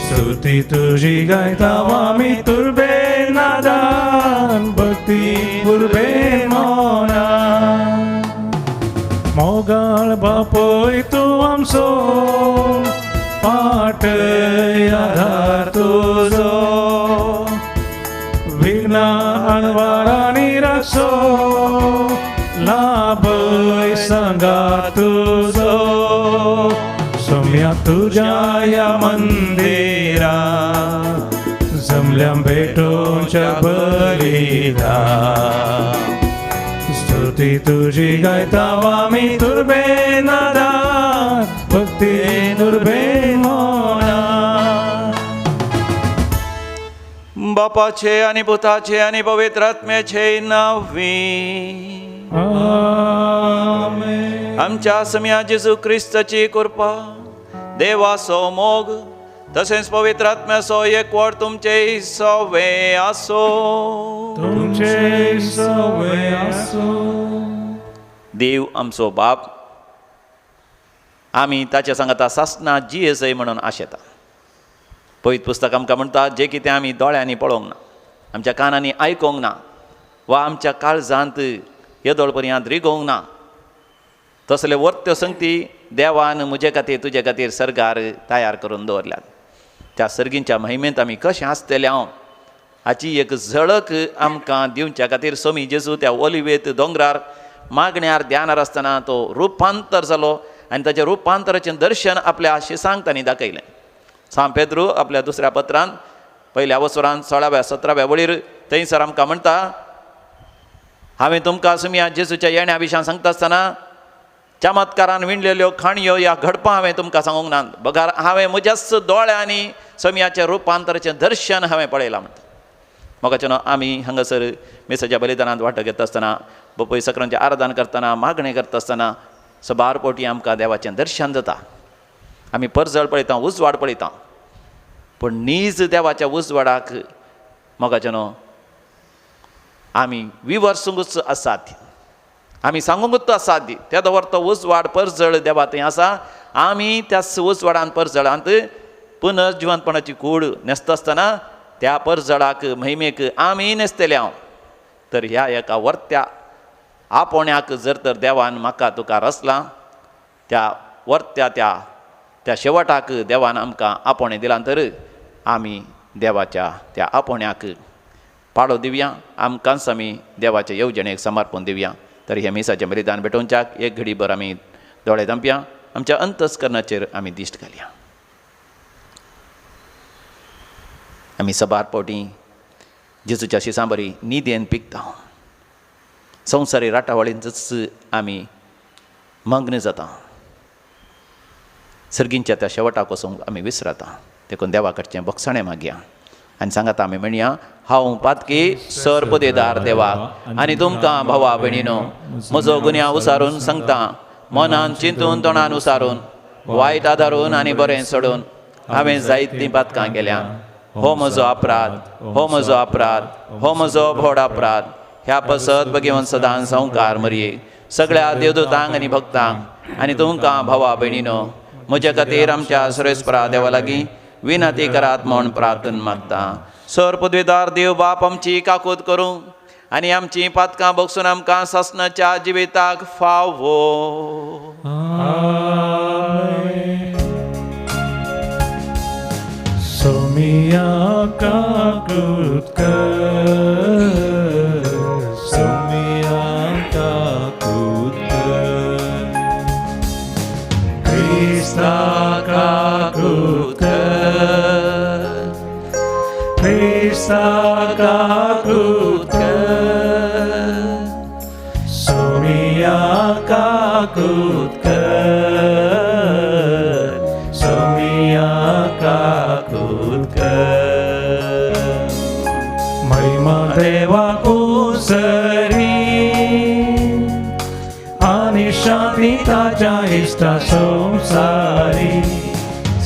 स्तुती तुझी गायता आमी तुर्बे नादान भक्ती उर्बे मोना मोगाळ बापय तूं आमचो पाट आधार तुजो विघ्न अणवारांनी राखचो लाभय सांगा तुजो सोम्या तुझ्या या मंदिरा जमल्या भेटोच्या बलिदान स्तुती तुझी गायता आमी तुर्बे नादान भक्ती दुर्बे मोना. बापाचे आनी पुताचे आनी पवित्र आत्म्याचे नांवी. आमेन. आमच्या सम्या जेजू क्रिस्ताची कृपा, देवाचो मोग तशेंच पवित्र आत्म्याचो एकवट तुमचे सवे आसो. तुमचे सवे आसो. देव आमचो बाप आमी ताच्या सांगाता सासना जियेसय म्हणून आशेता. पवित्र पुस्तक आमकां म्हणटा जें कितें आमी दोळ्यांनी पळोवंक ना, आमच्या कानांनी आयकोंक ना वा आमच्या काळजांत येदोळ पर्यंत रिगोवंक ना तसले वर्त्यो संगती देवान म्हजे खातीर तुजे खातीर सर्गार तयार करून दवरल्यात. त्या सर्गींच्या महिमेंत आमी कशें आसतले हांव हाची एक झळक आमकां दिवच्या खातीर सोमी जेजू त्या ओलिवेत दोंगरार मागण्यार ध्यानार आसतना तो रुपांतर जालो आनी ताच्या रुपांतराचें दर्शन आपल्या शिसांक तांणी दाखयलें. सांत पेद्रू आपल्या दुसऱ्या पत्रान पयल्या वसुरान 16व्या 17व्या वळीर थंयसर आमकां म्हणटा, हांवें तुमकां सुमया जेजूच्या येण्या विशयान सांगता आसतना चमत्कारान विणलेल्यो खाणयो ह्या घडपां हांवें तुमकां सांगूंक ना, बगर हांवें म्हज्याच दोळ्यांनी समियाचें रुपांतराचें दर्शन हांवें पळयलां म्हणटा. मोगाचें आमी हांगासर मिसाच्या बलिदानांत वांटो घेता आसतना, बापूय सकरांचें आराधन करतना, मागणें करता आसतना सबार पोटी आमकां देवाचें दर्शन जाता. आमी परजळ पळयता, उजवाड पळयता, पूण नीज देवाच्या उजवाडाक मोगाचें आमी विवर्सूंकूच आसात, आमी सांगूंकूच आसात. त्या दवर तो उजवाड परजळ देवा थंय आसा, आमी त्या उजवाडान परजळांत पुनर्जिवंतपणाची कूड न्हेसता आसतना त्या परजळाक महिमेक आमी न्हेसतले हांव. तर ह्या एका वर्त्या आपोवण्याक जर तर देवान म्हाका तुका रचलां, त्या वर्त्या त्या त्या शेवटाक देवान आमकां आपोवणें दिलां तर आमी देवाच्या त्या आपोवण्याक पाळो दिवया, आमकांच आमी देवाचे येवजणेक समर्पण दिवया. तर हे मिसाचें बलिदान भेटोवच्याक एक घडीभर आमी दोळे धांपया, आमच्या अंतस्करणाचेर आमी दिश्ट घालया. आमी सबार पावटी जेजूच्या शिसां बरी निदेन पिकता, संवसारी राटावळींतच आमी मग्न जाता, सर्गींच्या त्या शेवटाक वचूंक आमी विसरता. देखून देवा कडचें बक्षाणें मागया आनी सांगाता आमी म्हणया, हांव पातकी सर पदेदार देवाक आनी तुमकां भावा भयणीनो म्हजो गुन्यांव उसारून सांगता, मनान चिंतून तोंडान उसारून वायट आदारून आनी बरें सोडून हांवें जायतीं पातकां केल्या. हो म्हजो अपराध, हो म्हजो अपराध, हो म्हजो व्हड अपराध. ह्या पसत भगवंत सदां संवकार मरये सगळ्या देवदूतांक आनी भक्तांक आनी तुमकां भावा भयणीनो म्हज्या खातीर आमच्या सुरेस्परा देवा लागीं विनंती करात म्हूण प्रार्थना मागता. सर पदवीदार देव बाप आमची काकूत करूं आनी आमची पातकां बगसून आमकां सासणाच्या जिविताक फावो. सोमिया काकूत कर, सोमिया काकूत कर, क्रिस्ता काकूत कर, क्रिस्ता काकूत कर, सोमिया काकूत कर, सोमिया काकूत कर. महिमा देवा कुसरी आनी शांती ताच्या इश्टा संवसारी.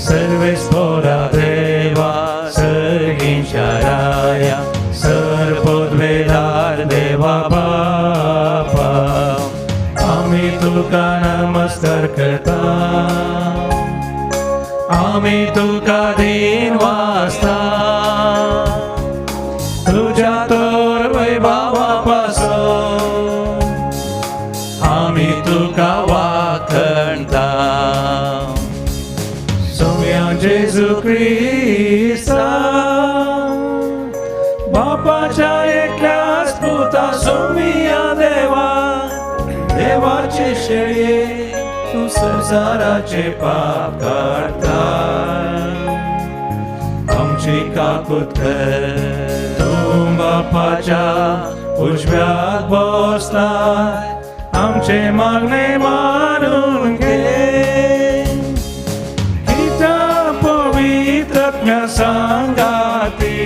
सर्वेस्पोरा देवा सर्गींच्या राया सर पदवेदार देवा बापा आमी तुका नमस्कार करता आमी तुका दीन वासता तुज्या तर वैभावा पासून आमी तुका वाखणता सोम्या जेजू क्रिस्ता बापाच्या एकल्याच पुता सोमिया देवा देवाचे शेळये तूं संवसाराचे पाप काडता आमची काकूत कर तूं बापाच्या उजव्याक बसला आमचे मागणे मानून घे कित्या पवित्र सांगाती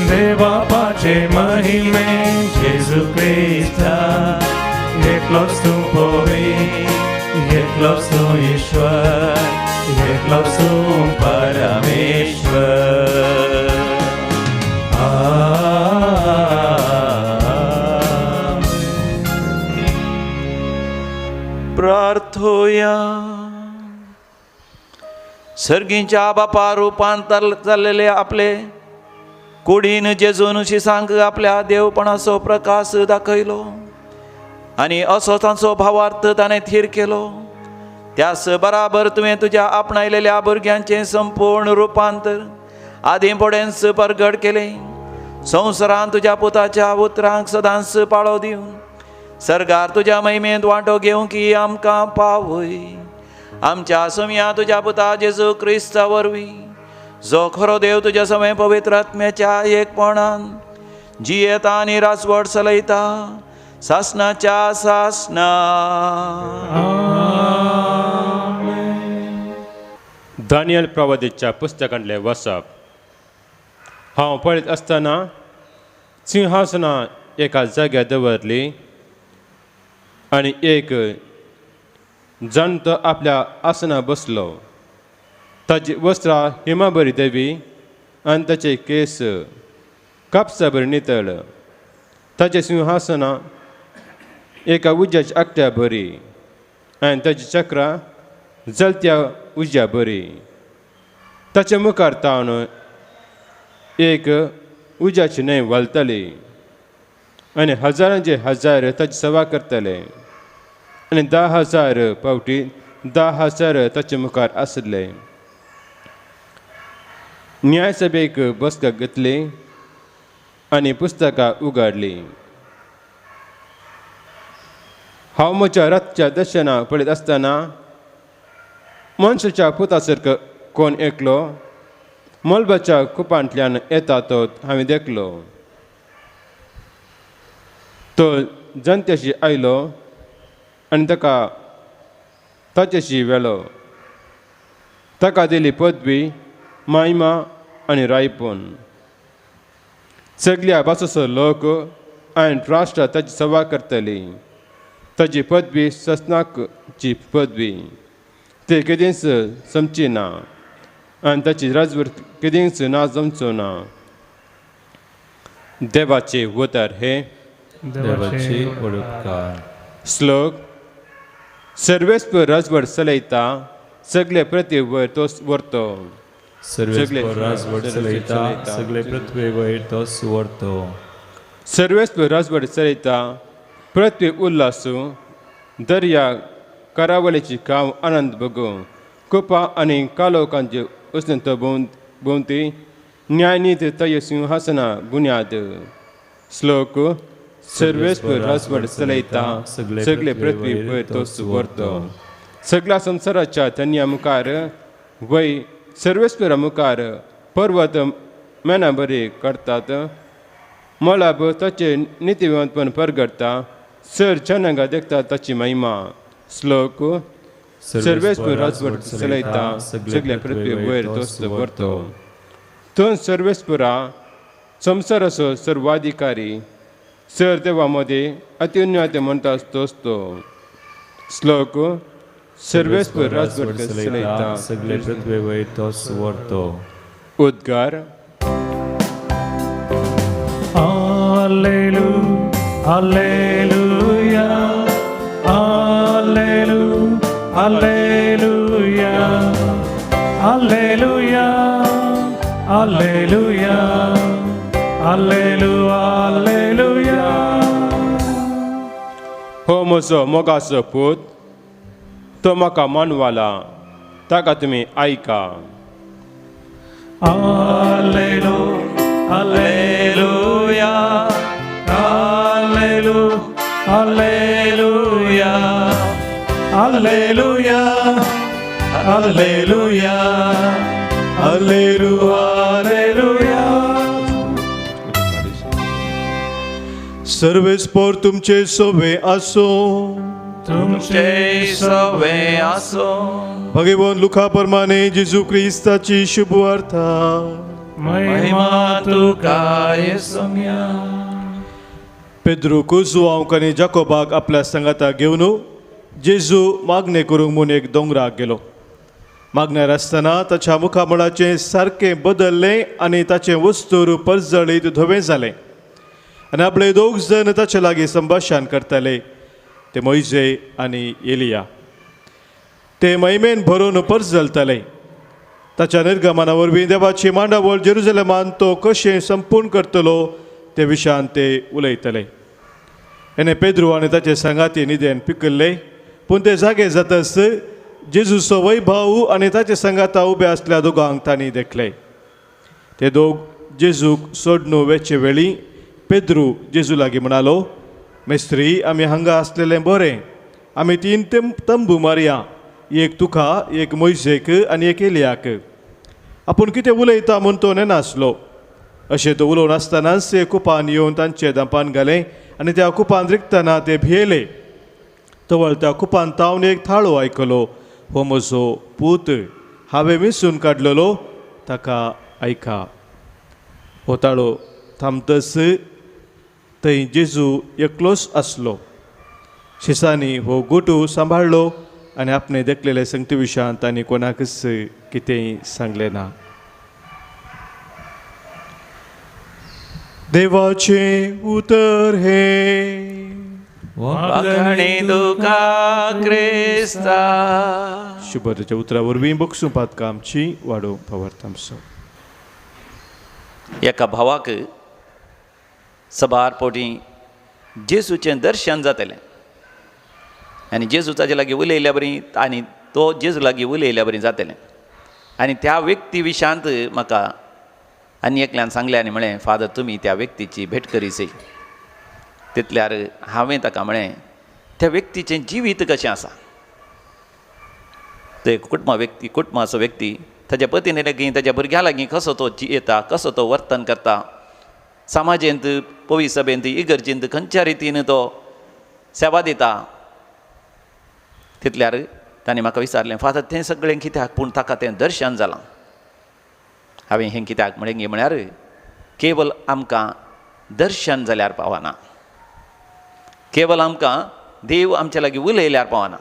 देवापाचे महिमे जेजू क्रिस्ता एकलोच तूं पवित्र एकलोच तूं ईश्वर एकलोच तूं परमेश्वर. आमेन. प्रार्थोया. सर्गींच्या बापा रुपांतर जाल्लेले आपले कुडीन जेजून शिसांक आपल्या देवपणाचो प्रकाश दाखयलो आनी असो तांचो भावार्थ ताणें थीर केलो. त्यास बराबर तुवें तुज्या आपणायलेल्या भुरग्यांचें संपूर्ण रुपांतर आदीं फुडेंच परगट केलें. संवसारान तुज्या पुताच्या उतरांक सदांच पाळो दिवन सर्गार तुज्या महिमेंत वांटो घेवंक की आमकां पावय. आमच्या समया तुज्या पुता जेजू क्रिस्ता वरवीं जो खरो देव तुज्या समय पवित्र आत्म्याच्या एकपणान जियेता आनी राजवट चलयता सासनाच्या सासना. दानियल प्रवादीच्या पुस्तकांतलें वसप. हांव पळयत आसतना सिंहासनां एका जाग्यार दवरली आनी एक जाणटो आपल्या आसना बसलो. ताजी वस्त्रां हिमाबरी देवी आनी ताचे केस कापसा बरी नितळ. ताचें सिंहासनां एका उज्याच्या आकट्या बरी आनी ताची चक्रां जलत्या उज्या बरी. ताचे मुखार तावन एक उज्याची न्हंय व्हांवताली आनी हजारांचे हजार ताची सेवा करताले आनी 10,000 पावटी 10,000 ताचे मुखार आसले. न्यायसभेक बसका घेतली आनी पुस्तकां उगाडली. हांव म्हज्या रातच्या दर्शना पळयत आसतना मनशाच्या पुता सारको कोण एकलो मलबाच्या कुपांतल्यान येता तो हांवें देखलो. तो जनतेशी आयलो आनी ताका ताचेशी व्हेलो. ताका दिली पदवी मायमा आनी रायपून. सगल्या भासाचो लोक आनी राष्ट्रां ताची सेवा करतली. ताची पदवी ससनाची पदवी ते केदींच समची ना आनी ताची राजवट केदींच ना जमचो ना. देवाचे उतर हे देवाचे उपकार. श्लोक. सर्वेस्पर राजवट चलयता सगळे पृथ्वी वयर तो व्हरतो. सर्वेस्पर राजवट चलयता सगळे पृथ्वी वयर तो सुवरतो. सर्वेस्पर राजवट चलयता पृथ्वी उल्लासू दर्या करावळीची काव आनंद भोगू. कुपां आनी कालोकांचे उसने तो भोंवती न्यायनीत तय सिंहासना बुन्याद. श्लोक. सर्वेस्पर राजवट चलयता सगळे पृथ्वी वयर तो सुवरतो. सगळ्या संवसाराच्या धन्या मुखार वय सर्वेस्परा मुखार पर्वत मेना बरी करतात. मळब ताचे नितीवंतपण परगडटा. सर जनंगा देखता ताची महिमा. श्लोक. सर्वेस्पर राजवट चलयता सगळे पृथ्वी वयर तो सुवरतो. तूं सर्वेस्परा संवसाराचो सर्वाधिकारी सर देवा मदें अत्युन्नत म्हणटा तोच तो. श्लोक. सर्वेस्पर राजवट चलयता सगळे पृथ्वे वयर तोच व्हरतो. उद्गार. Hallelu, Hallelujah, Hallelu, Hallelujah, Hallelujah, Hallelujah, Hallelu, Hallelujah. हो म्हजो मोगाचो पूत, तो म्हाका मानवाला, ताका तुमी आयका. Hallelu, Hallelujah, Hallelu, Hallelujah, Hallelujah, Hallelujah, Hallelu, Hallelujah. सर्वेस्पोर तुमचे सोवे आसो. तुमचे सवे आसो. भगवान लुका प्रमाणे जेजू क्रिस्ताची शुभवार्ता. महिमा तुका येसम्या. पेद्रूक, जुवांक आनी जाकोबाक आपल्या सांगाता घेवन जेजू मागणें करूंक म्हूण एक दोंगराक गेलो. मागण्यार आसतना ताच्या मुखामळाचें सारकें बदललें आनी ताचें वस्तूर परजळीत धवें जालें. आनी आपले दोग जण ताचे लागीं संभाशण करताले, ते मोयजे आनी एलिया. ते महिमेन भरून परजलताले. ताच्या निर्गमना वरवीं देवाची मांडावळ जेरुजलेमान तो कशें संपूर्ण करतलो ते विशयान ते उलयतले. आनी पेद्रू आनी ताचे सांगाती निदेन पिकल्ले, पूण ते जागे जातच जेजूचो वैभाव आनी ताचे सांगाता उबे आसल्या दोगांक तांणी देखले. ते दोग जेजूक सोडणू वेचे वेळी पेद्रू जेजू लागीं म्हणालो, मेस्त्री, आमी हांगा आसलेलें बरें. आमी तीन तंबू मारया, एक तुका, एक मोयजेक आनी एक एलियाक. आपूण कितें उलयता म्हूण तो नेनासलो. अशें तो उलोवन आसतनाच ते कुपान येवन तांचे दांपान घालें आनी त्या कुपान रिगतना ते भियेले. तवळ त्या कुपान तावन एक थाळो आयकलो, हो म्हजो पूत, हांवें विसून काडलेलो, ताका आयका. हो ताळो थांबतच थंय जेजू एकलोच आसलो. शिसांनी हो गोटू सांबाळ्ळो आनी आपणे देखलेले संगती विशयांत तांणी कोणाकच कितेंय सांगलें ना. देवाचें उतर हें. वागणे तुका क्रिस्ता. शुभतेच्या उतरा वरवीं बक्षूं पातकां आमची, वाडोवंक पावर्त आमचो. एका भावाक सबार पोटी जेजूचें दर्शन जातलें आनी जेजू ताजे लागीं उलयल्या बरी आनी तो जेजू लागीं उलयल्या बरी जातलें. आनी त्या व्यक्ती विशयांत म्हाका आनी एकल्यान सांगलें आनी म्हळें, फादर, तुमी त्या व्यक्तीची भेट करीसय. तितल्यार हांवें ताका म्हळें, त्या व्यक्तीचें जिवीत कशें आसा? ते कुटुंबा व्यक्ती, कुटुंबाचो व्यक्ती, ताच्या पतीने लागीं, ताच्या भुरग्यां लागीं कसो तो जियेता, कसो तो वर्तन करता, समाजेंत, पवी सभेंत, इगर्जेंत खंयच्या रितीन तो सेवा दिता. तितल्यार ताणें म्हाका विचारलें, फादर, तें सगळें कित्याक, पूण ताका तें दर्शन जालां. हांवें हें कित्याक म्हळें गे म्हळ्यार केवल आमकां दर्शन जाल्यार पावना, केवल आमकां देव आमच्या लागीं उलयल्यार पावना,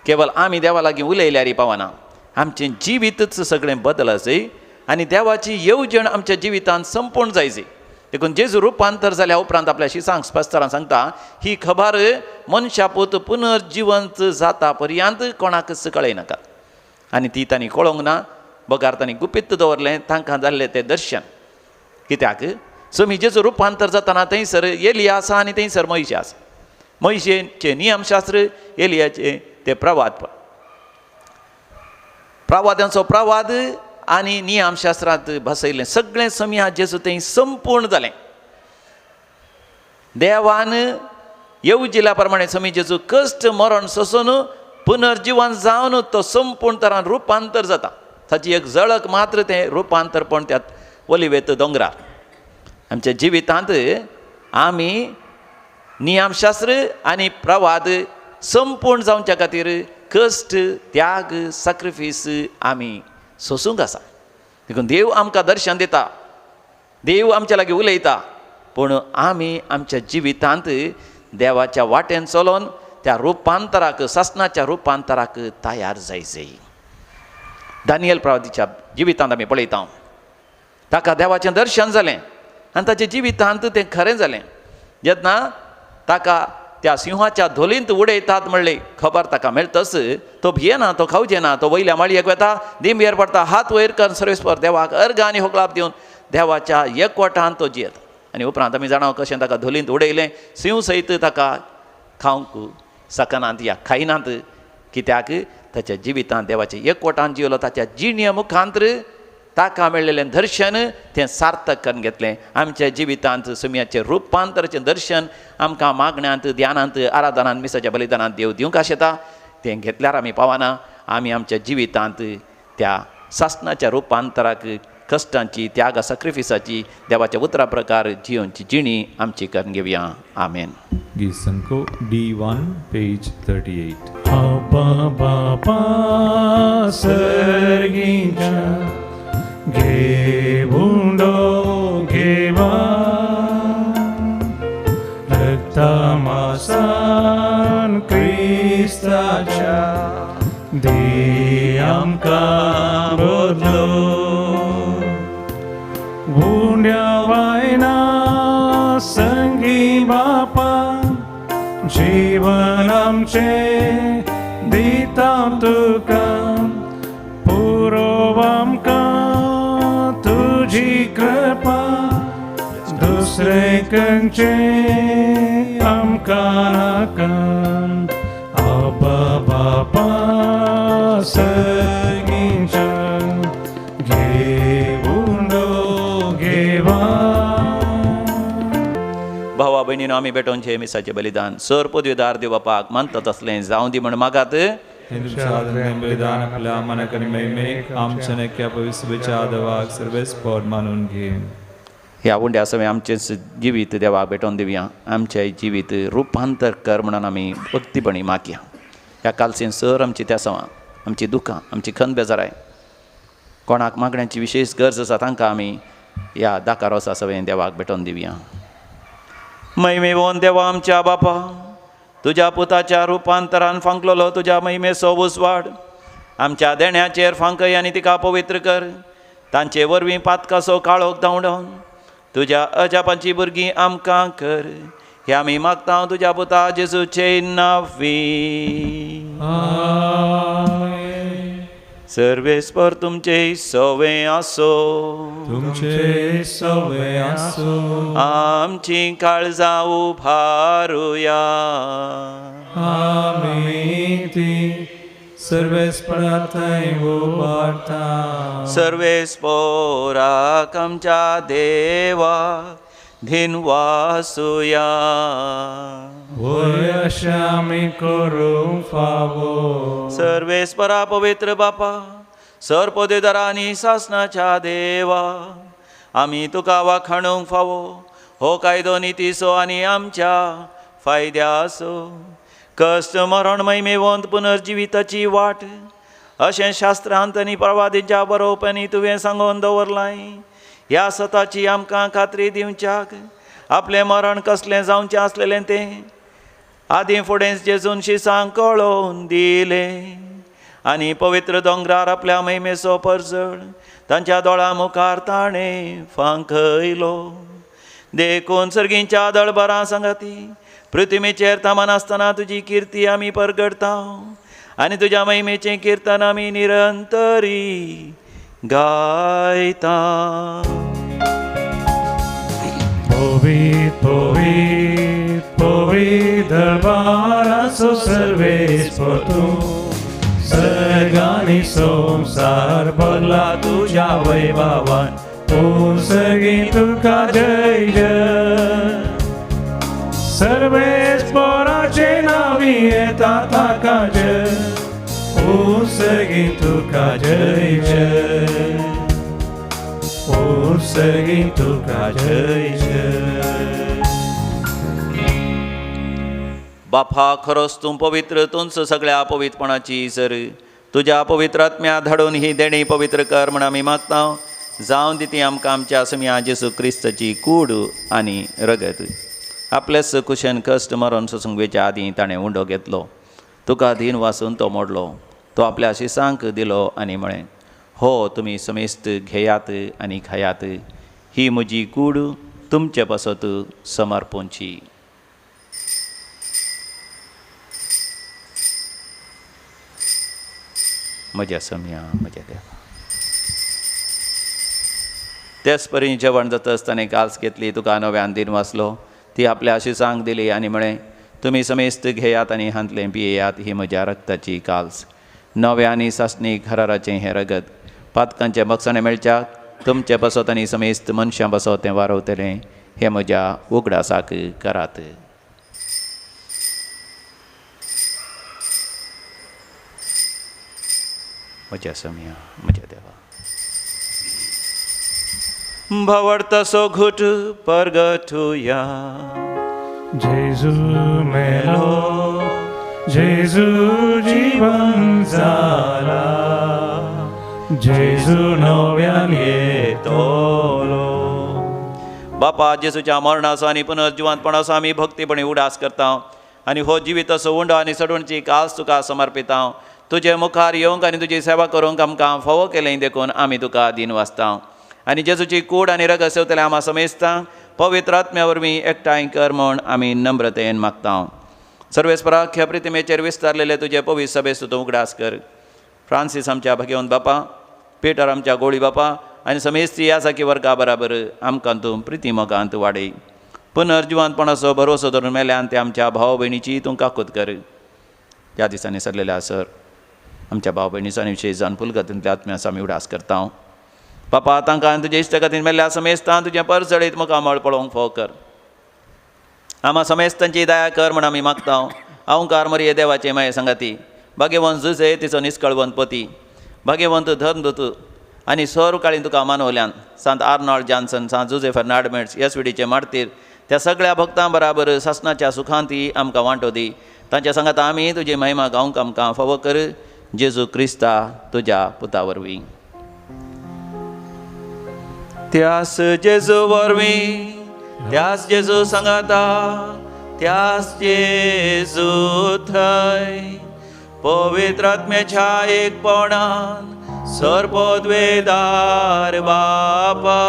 केवल आमी देवा लागीं उलयल्यारय पावना. आमचें जिवीतच सगळें बदलसय आनी देवाची येवजण आमच्या जिवितांत संपूर्ण जायची. देखून जेजू रुपांतर जाल्या उपरांत आपल्या शिसांक स्पश्टरान सांगता, ही खबर मनशापूत पुनर्जिवंत जाता पर्यंत कोणाकच कळयनाका. आनी ती तांणी कळोंक ना, बगार तांणी गुपीत दवरलें तांकां जाल्लें तें दर्शन. कित्याक सो जेजू रुपांतर जातना थंयसर एलिया आसा आनी थंयसर मोयशे आसा. मोयशेचें नियमशास्त्र, एलियाचें तें प्रवाद, प्रवादांचो प्रवाद आनी नियमशास्त्रांत बसयलें सगळें समया जेजू थंय संपूर्ण जालें. देवान येवजिल्या प्रमाणे समी जेजू कश्ट मरण सोसून पुनर्जिवन जावन तो संपूर्ण तरान रुपांतर जाता. ताची एक झळक मात्र तें रुपांतरपण त्या ओलिवेत दोंगरार. आमच्या जिवितांत आमी नियमशास्त्र आनी प्रवाद संपूर्ण जावच्या खातीर कश्ट, त्याग, सॅक्रिफीस आमी सोसूंक आसा. देखून देव आमकां दर्शन दिता, देव आमच्या लागीं उलयता, पूण आमी आमच्या जिवितांत देवाच्या वाटेन चलोन त्या रुपांतराक, सासणाच्या रुपांतराक तयार जायचे. दानियल प्रवादीच्या जिवितांत आमी पळयता, ताका देवाचें दर्शन जालें आनी ताच्या जिवितांत तें खरें जालें. जेन्ना ताका त्या सिंहाच्या धोलींत उडयतात म्हणली खबर ताका मेळटच, तो भियेना, तो खावचेना, तो वयल्या माळयेक वता, दिंबेर पडटा, हात वयर कर सर्वेस्पर देवाक अर्घ आनी होकलाप दिवन देवाच्या एकवटान तो जियेता. आनी उपरांत आमी जाणा कशें ताका धोलींत उडयलें, सिंह सयत ताका खावंक शकनात या खायनात, कित्याक ताच्या जिवितांत देवाच्या एकवटान जिवलो. ताच्या जिणे मुखांतर ताका मेळिल्लें दर्शन तें सार्थक करून घेतलें. आमच्या जिवितांत सुम्याचें रुपांतराचें दर्शन आमकां मागण्यांत, ध्यानांत, आराधनांत, मिसाच्या बलिदानांत देव दिवंक आशेता, तें घेतल्यार आमी पावना. आमी आमच्या जिवितांत त्या सासणाच्या रुपांतराक कश्टांची, त्यागा, सॅक्रिफिसाची, देवाच्या उतरा प्रकार जियोनची जिणी आमची करून घेवया. आमेन. गीत D1 page 38. आबा बापा सर्गीच्या घेवंडो घेवा रक्तमासान क्रिस्ताच्या दी आमकां बदलो उंड्या वायना संगी बापा जीवन आमचें दिता तुका पुरो आमकां तुजी कृपा दुसरें खंयचें आमकां नाका. आबा बापा सर्गीच्या घेवंडो घेवा. भावा भयणीनो, आमी भेटोवचें मिसाचें बलिदान सर पदवीदार देव बापाक मानता तसलें जावं दी म्हण मागात. बलिदान आपल्या मनाक आनी महिमेक आमच्या नेक्या पवित्र आदवाक सर्वेस्पर मानून घे. ह्या उंड्या सवें आमचें जिवीत देवाक भेटोवन दिवया. आमचें जिवीत रुपांतर कर म्हणून आमी भक्तीपणी मागया. ह्या कालसीन सर आमची त्यासवां, आमची दुखां, आमची खंत बेजाराय, कोणाक मागण्यांची विशेश गरज आसा तांकां आमी ह्या दाका रोसा सवें देवाक भेटोवन दिवया. महिमेवन देवा आमच्या बापा, तुज्या पुताच्या रुपांतरान फांकलेलो तुज्या महिमेचो उजवाड आमच्या देण्याचेर फांकय आनी तिका पवित्र कर. तांचे वरवीं पातकाचो काळोख धांवडावन तुज्या अजापांची भुरगीं आमकां कर. हे आमी मागता तुज्या पुता जेजूचे नांवी. सर्वेस्पर तुमचे सवे आसो, तुमचे सवे आसो. आमची काळजां उभारुया. आमी ती सर्वेस्परा थंय उबारता. सर्वेस्पराक आमच्या देवा धिनवासुया. वय अशें आमी करूंक फावो. सर्वेस्परा पवित्र बापा, सर पदवीदारा आनी सासणाच्या देवा, आमी तुका वाखाणूंक फावो हो कायदो नितीचो आनी आमच्या फायद्याचो. कश्ट, मरण, महिमेवंत पुनर्जिविताची वाट अशें शास्त्रांत आनी प्रवादींच्या बरोवप्यांनी तुवें सांगून दवरलां. ह्या सताची आमकां खात्री दिवच्याक आपलें मरण कसलें जावचें आसलेलें तें आदीं फुडें जेजून शिसांक कळोवन दिलें आनी पवित्र दोंगरार आपल्या महिमेचो परजळ तांच्या दोळ्यां मुखार ताणें फांकयलो. देखून सर्गींच्या दळबरां सांगाती पृथ्वीचेर थांबनासतना तुजी किर्ती आमी परगडता आनी तुज्या महिमेचें किर्तन आमी निरंतरी गायता. पवित्र पवित्र पवित्र दरबाराचो सर्वेस्पर तूं, सर्गांनी संवसार भरला तुज्या वैभवान, पूण सर्गी तुका जय जय. सर्वेस्पराचे नांवी येता ताका जय, पूण सर्गी तुका जय जय, पूण सर्गी तुका जय जय. बापा, खरोच तूं पवित्र, तूंच सगळ्या पवित्रपणाची सर. तुज्या पवित्र आत्म्या धाडून ही देणी पवित्र कर म्हण आमी मागता. जावन दी ती आमकां आमच्या समिया जेजू क्रिस्ताची कूड आनी रगत. आपलेच कुशेन कश्ट मरण सोसूंक वेच्या आदीं ताणें उंडो घेतलो, तुका दीन वासून तो मोडलो, तो आपल्या शिसांक दिलो आनी म्हळें, हो तुमी समेस्त घेयात आनी खायात, ही म्हजी कूड तुमचे पासत समर्पूंची. म्हज्या सम्या म्हज्या देवा. तेच परी जेवण जातच ताणें काल्स घेतली, तुका नव्यान दीन वाचलो, ती आपल्या आशिसांक दिली आनी म्हळें, तुमी समेस्त घेयात आनी हांतलें पियेयात, ही म्हज्या रक्ताची काल्स, नव्या आनी सासणी घराराचें हें रगत, पातकांचें बक्षाणें मेळच्याक तुमचे पासत आनी समेस्त मनशां पासत तें वारवतलें, हें म्हज्या उगडासाक करात. म्हज्या सम्या म्हज्या देवा. भवडतसो घुट परगटुया. जेजू मेलो, जेजू जीवन जाला, जेजू नव्यान येतलो. बापा, जेजूच्या मरणाचो आनी पुनर्जिवंतपणाचो आमी भक्तीपणी उडास करता आनी हो जिविताचो उंडो आनी सडवणची कास तुका समर्पिता. तुजे मुखार येवंक आनी तुजी सेवा करूंक आमकां फावो केलें देखून आमी तुका दीन वाचता. आनी जेजूची कूड आनी रगत सेवतले आमा समेस्ता पवित्र आत्म्या वरवीं एकठांय कर म्हूण आमी नम्रतेन मागता. सर्वेस्पराक ह्या प्रतिमेचेर विस्तारलेले तुजे पवित्र सभेस्त तूं उगडास कर. फ्रांसीस आमच्या भगेवन बापा, पिटर आमच्या गोळी बापा आनी समेस्ती ह्या साकी वर्गा बराबर आमकां तूं प्रिती मोगांत वाडय. पुनर्जिवंतपणाचो भरोसो धरून मेल्यान ते आमच्या भाव भयणीची तूं काकूत कर. ह्या दिसांनी सरलेल्या सर आमच्या भाव भयणीचो आनी विशेश जावन पुलगतींतल्या आत्म्याचो आमी उडास करता. बापा, तांकां तुजे इश्टगतीन मेल्ल्या समेस्तान तुजें परजळीत मुखामळ पळोवंक फावो कर. आमा समेस्तांची दया कर म्हूण आमी मागता. अहंकार मरिये देवाचे माये सांगाती, भाग्यवंत जुजे तिचो निस्कळवंत पती, भाग्यवंत धर्मदूत आनी सर्व काळीन तुका मानवल्यान सांत आर्नॉल्ड जॉन्सन, सांत जुजे फर्नांड मेट्स, एस विडीचे मार्तीर त्या सगळ्या भक्तां बराबर सासनाच्या सुखांती आमकां वांटो दी. तांच्या सांगाता आमी तुजी महिमा गावंक आमकां फावो कर. जेजू क्रिस्ता तुज्या पुता वरवीं. त्यास जेजू वरवीं, त्यास जेजू सांगाता, त्यास जेजू थंय पवित्र आत्म्याच्या एकपणान सर्वोद्वेदार बापा,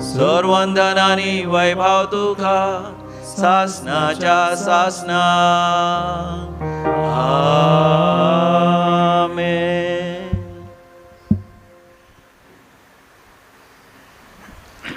सर्वंदन आनी वैभव तुका सासनाच्या सासना. आमेन.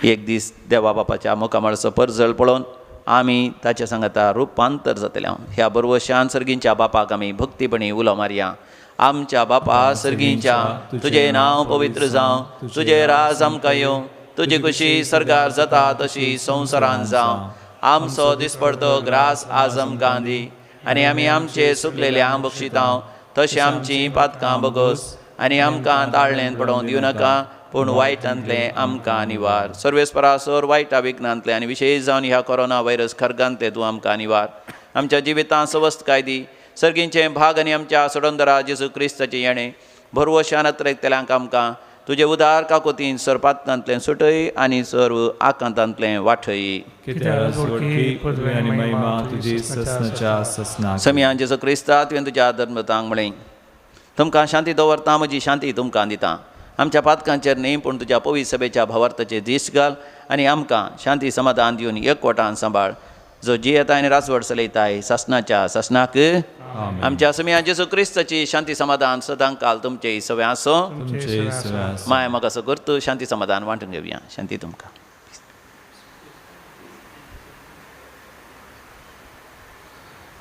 एक दीस देवा बापाच्या मुखामळचो परजळ पळोवन आमी ताच्या सांगाता रुपांतर जातले. ह्या बरवशान सर्गींच्या बापाक आमी भक्तीपणी उलो मारया. आमच्या बापा सर्गींच्या, तुजें नांव पवित्र जावं, तुजें राज आमकां येवं, तुजी खुशी सर्गार जाता तशी संवसारान जावं. आमचो दिसपडतो ग्रास आज आमकां दी आनी आमी आमचे सुकलेले आम बक्षितांव तशें आमचीं पातकां बगोस आनी आमकां ताळ्ळेन पडोवंक दिवं नाका, पूण वायटांतलें आमकां निवार. सर्वेस्परा सर वायटा विघ्नांतलें आनी विशेश जावन ह्या कोरोना व्हायरस खर्गांतलें तूं आमकां निवार. आमच्या जिवितांत सवस्तकाय दी. सर्गींचें भाग आनी आमच्या सोडंदरा जेजू क्रिस्ताचें येणें भरवशान अत्रेकतल्यांक आमकां तुजे उदार काकोतीन सर्पातांतलें सुटय आनी सर्व आकांतांतलें वाठय. समियान जेजू क्रिस्ता तुवें तुज्या धर्मतांक म्हळें, तुमकां शांती दवरता, म्हजी शांती तुमकां दिता. आमच्या पातकांचेर न्ही पूण तुज्या पवित्र सभेच्या भावार्थाचेर दीस घाल आनी आमकां शांती समाधान दिवन एकवटान सांबाळ. जो जियेता आनी राजवट चलयताय सासनाच्या सासनाक. आमच्या समिया जेजू क्रिस्ताची शांती समाधान सदां काल तुमचे सगळें आसूं. माय म्हाका असो करतू शांती समाधान वांटून घेवया. शांती तुमकां.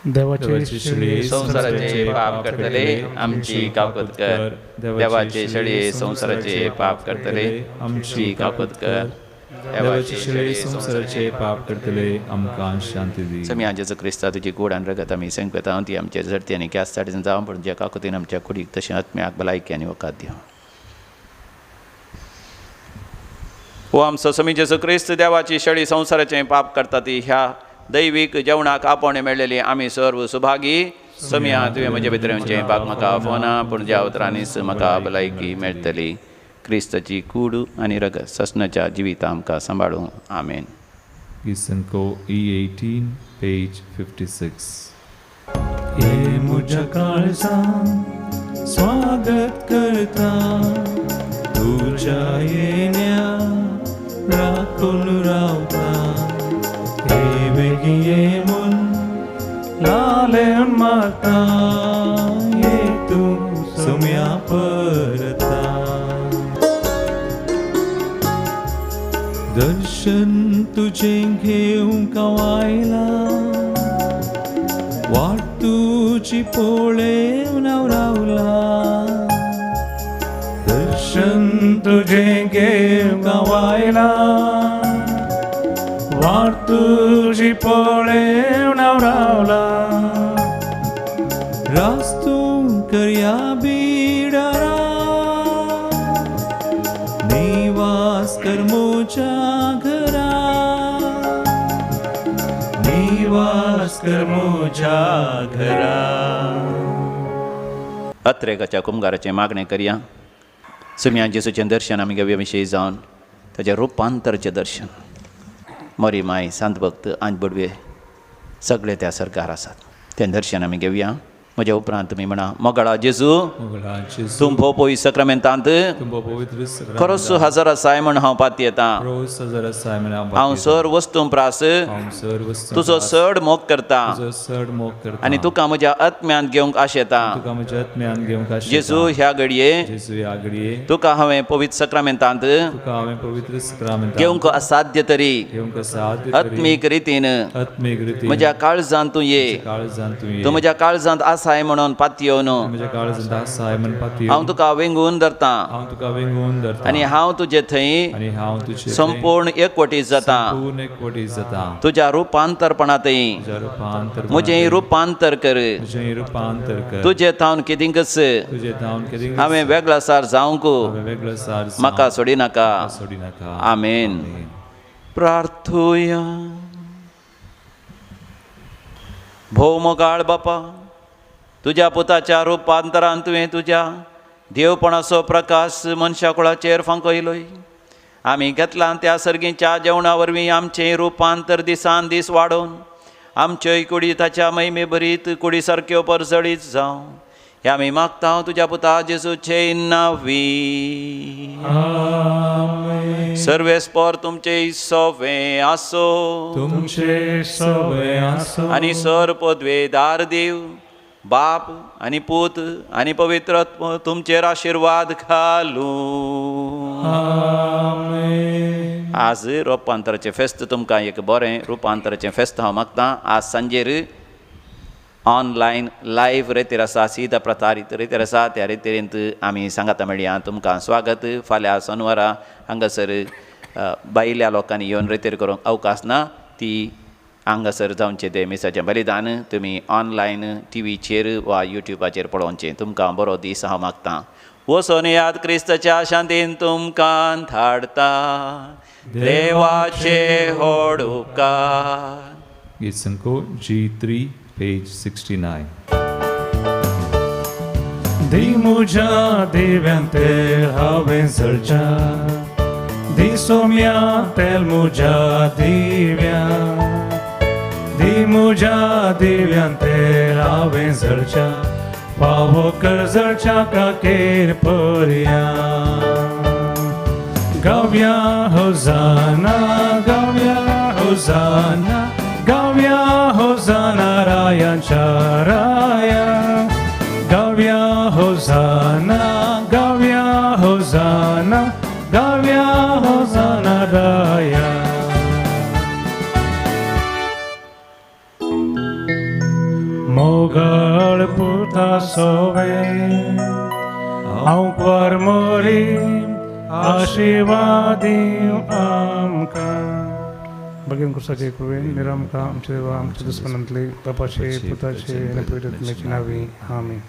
देवाचे शेळये संवसाराचे पाप करतले आमची काकूत कर. देवाचे शेळये संवसाराचे पाप करतले आमची काकूत कर. देवाचे शेळये संवसाराचे पाप करतले आमकां शांती दी. समिया जेजू क्रिस्ता तुजी गोड आनी रगत आमी संकता ती आमचे झडती आनी क्यास जावं, पूण ज्या काकुतीन आमच्या कुडीक तशें आत्म्याक भलायकी आनी वकात दिवं. हो आमचो समी जेजू क्रिस्त देवाची शेळी संवसाराचें पाप करता ती ह्या दैवीक जेवणाक आपोवणें मेळ्ळेली आमी सर्व सुभागी. समिया तुवें म्हजे भितर येवचें पाक म्हाका आफोवना, पूण ज्या उतरांनीच म्हाका भलायकी मेळटली. क्रिस्ताची कूड आनी रगत ससनाच्या जिविता आमकां सांबाळूं. आमेन. गीत E18 page 56. ये मुझ्या काळजान स्वागत करता तुझ्या येण्या राखून रावता हे बेगी ये म्हूण लालेवन मारता ये तूं सोम्या परता. दर्शन तुझें घेवंक आयला वाट तुजी पळेवन हांव रावला. दर्शन तुझें घेवंक आयला वाट तुजी पळेवन हांव रावला. रास तूं करया बिडारा निवास कर म्हज्या घरा निवास कर म्हज्या घरा. अत्रेगाच्या कुमगाराचें मागणें करया. सुम्या जेसूचें दर्शन आमी घेवया विशयी जावन ताचें रुपांतरचें दर्शन. मोरी माय सांत भक्त आंज बडवे सगळे त्या सरकार आसात तें दर्शन आमी घेवया. म्हज्या उपरांत तुमी म्हणा मोगाळा जेजू तूं भोव पवित्र सक्रामेंतांत खरोच हजर आसाय म्हूण हांव पातयेतां. हांव सर वस्तूं प्रास तुजो चड मोग करता आनी तुका म्हज्या आत्म्यांत घेवंक आशेता. जेजू ह्या घडये तुका हांवें पवित्र सक्रामेंतांत घेवंक असाध्य तरी आत्मीक रितीन म्हज्या काळजांत तूं ये. तूं म्हज्या काळजांत आसाय म्हणून पातयेवन हांव तुका वेंगून धरता आनी हांव तुजे थंय संपूर्ण एकवटीत जाता. तुज्या रुपांतरपणांतय म्हजें रुपांतर कर. तुजे थावन कितेंकच हांवें वेगळासार जावंक म्हाका सोडिनाका. आमेन. प्रार्थुया. भोव मोगाळ बापा तुज्या पुताच्या रुपांतरान तुवें तुज्या देवपणाचो प्रकाश मनशा कुळाचेर फांकयलोय. आमी घेतला त्या सर्गीच्या जेवणा वरवीं आमचें रुपांतर दिसान दीस वाडोवन आमच्योय कुडी ताच्या महिमे भरीत कुडी सारक्यो परजळीत जावं हे आमी मागता तुज्या पुता जेजूचे नांवी. सर्वेस्पर तुमचे सोवे आसो तुमचे सोवे आसो आनी सर पदवेदार देव बाप आनी पूत आनी पवित्र आत्मो तुमचेर आशिर्वाद घालूं. आमेन. आज रुपांतराचें फेस्त तुमकां एक बरें रुपांतराचें फेस्त हांव मागतां. आज सांजेर ऑनलायन लायव्ह रेतीर आसा सीधा प्रसारीत रेतीर आसा त्या रेतीरेंत आमी सांगाता मेळया. तुमकां स्वागत. फाल्यां सोनवारा हांगासर भायल्या लोकांनी येवन रेतीर करूंक अवकाश ना ती हांगासर जावचें तें मिसाचें बलिदान तुमी ऑनलायन टिवीचेर वा युट्यूबाचेर पळोवचें. तुमकां बरो दीस हांव मागतां. वचोन याद क्रिस्ताच्या शांतीन तुमकां धाडटा. देवाचे व्हड उपकार. गीत संको G3 page 69. दी मुझ्या दिव्यान तेल हांवें जळच्या दी सोम्या तेल मुझ्या दिव्या दी मुझ्या दिव्यान तेल हांवें जळच्या पावो कर जळच्या काकेर पर्या. गावया होजाना गावया होजाना गावया होजाना रायांच्या राया गावया होजाना गावया होजाना गावया होजाना राया. मोगाळ पुता सोवे हांव क्वार मोरी आशिर्वाद आमकां. भगीन कुसाचे कृपेन निरामकां आमच्या देवा आमच्या दुस्मनांतले बापाचे पुताचे आनी पवित्र आत्म्याचे नांवी. आमेन.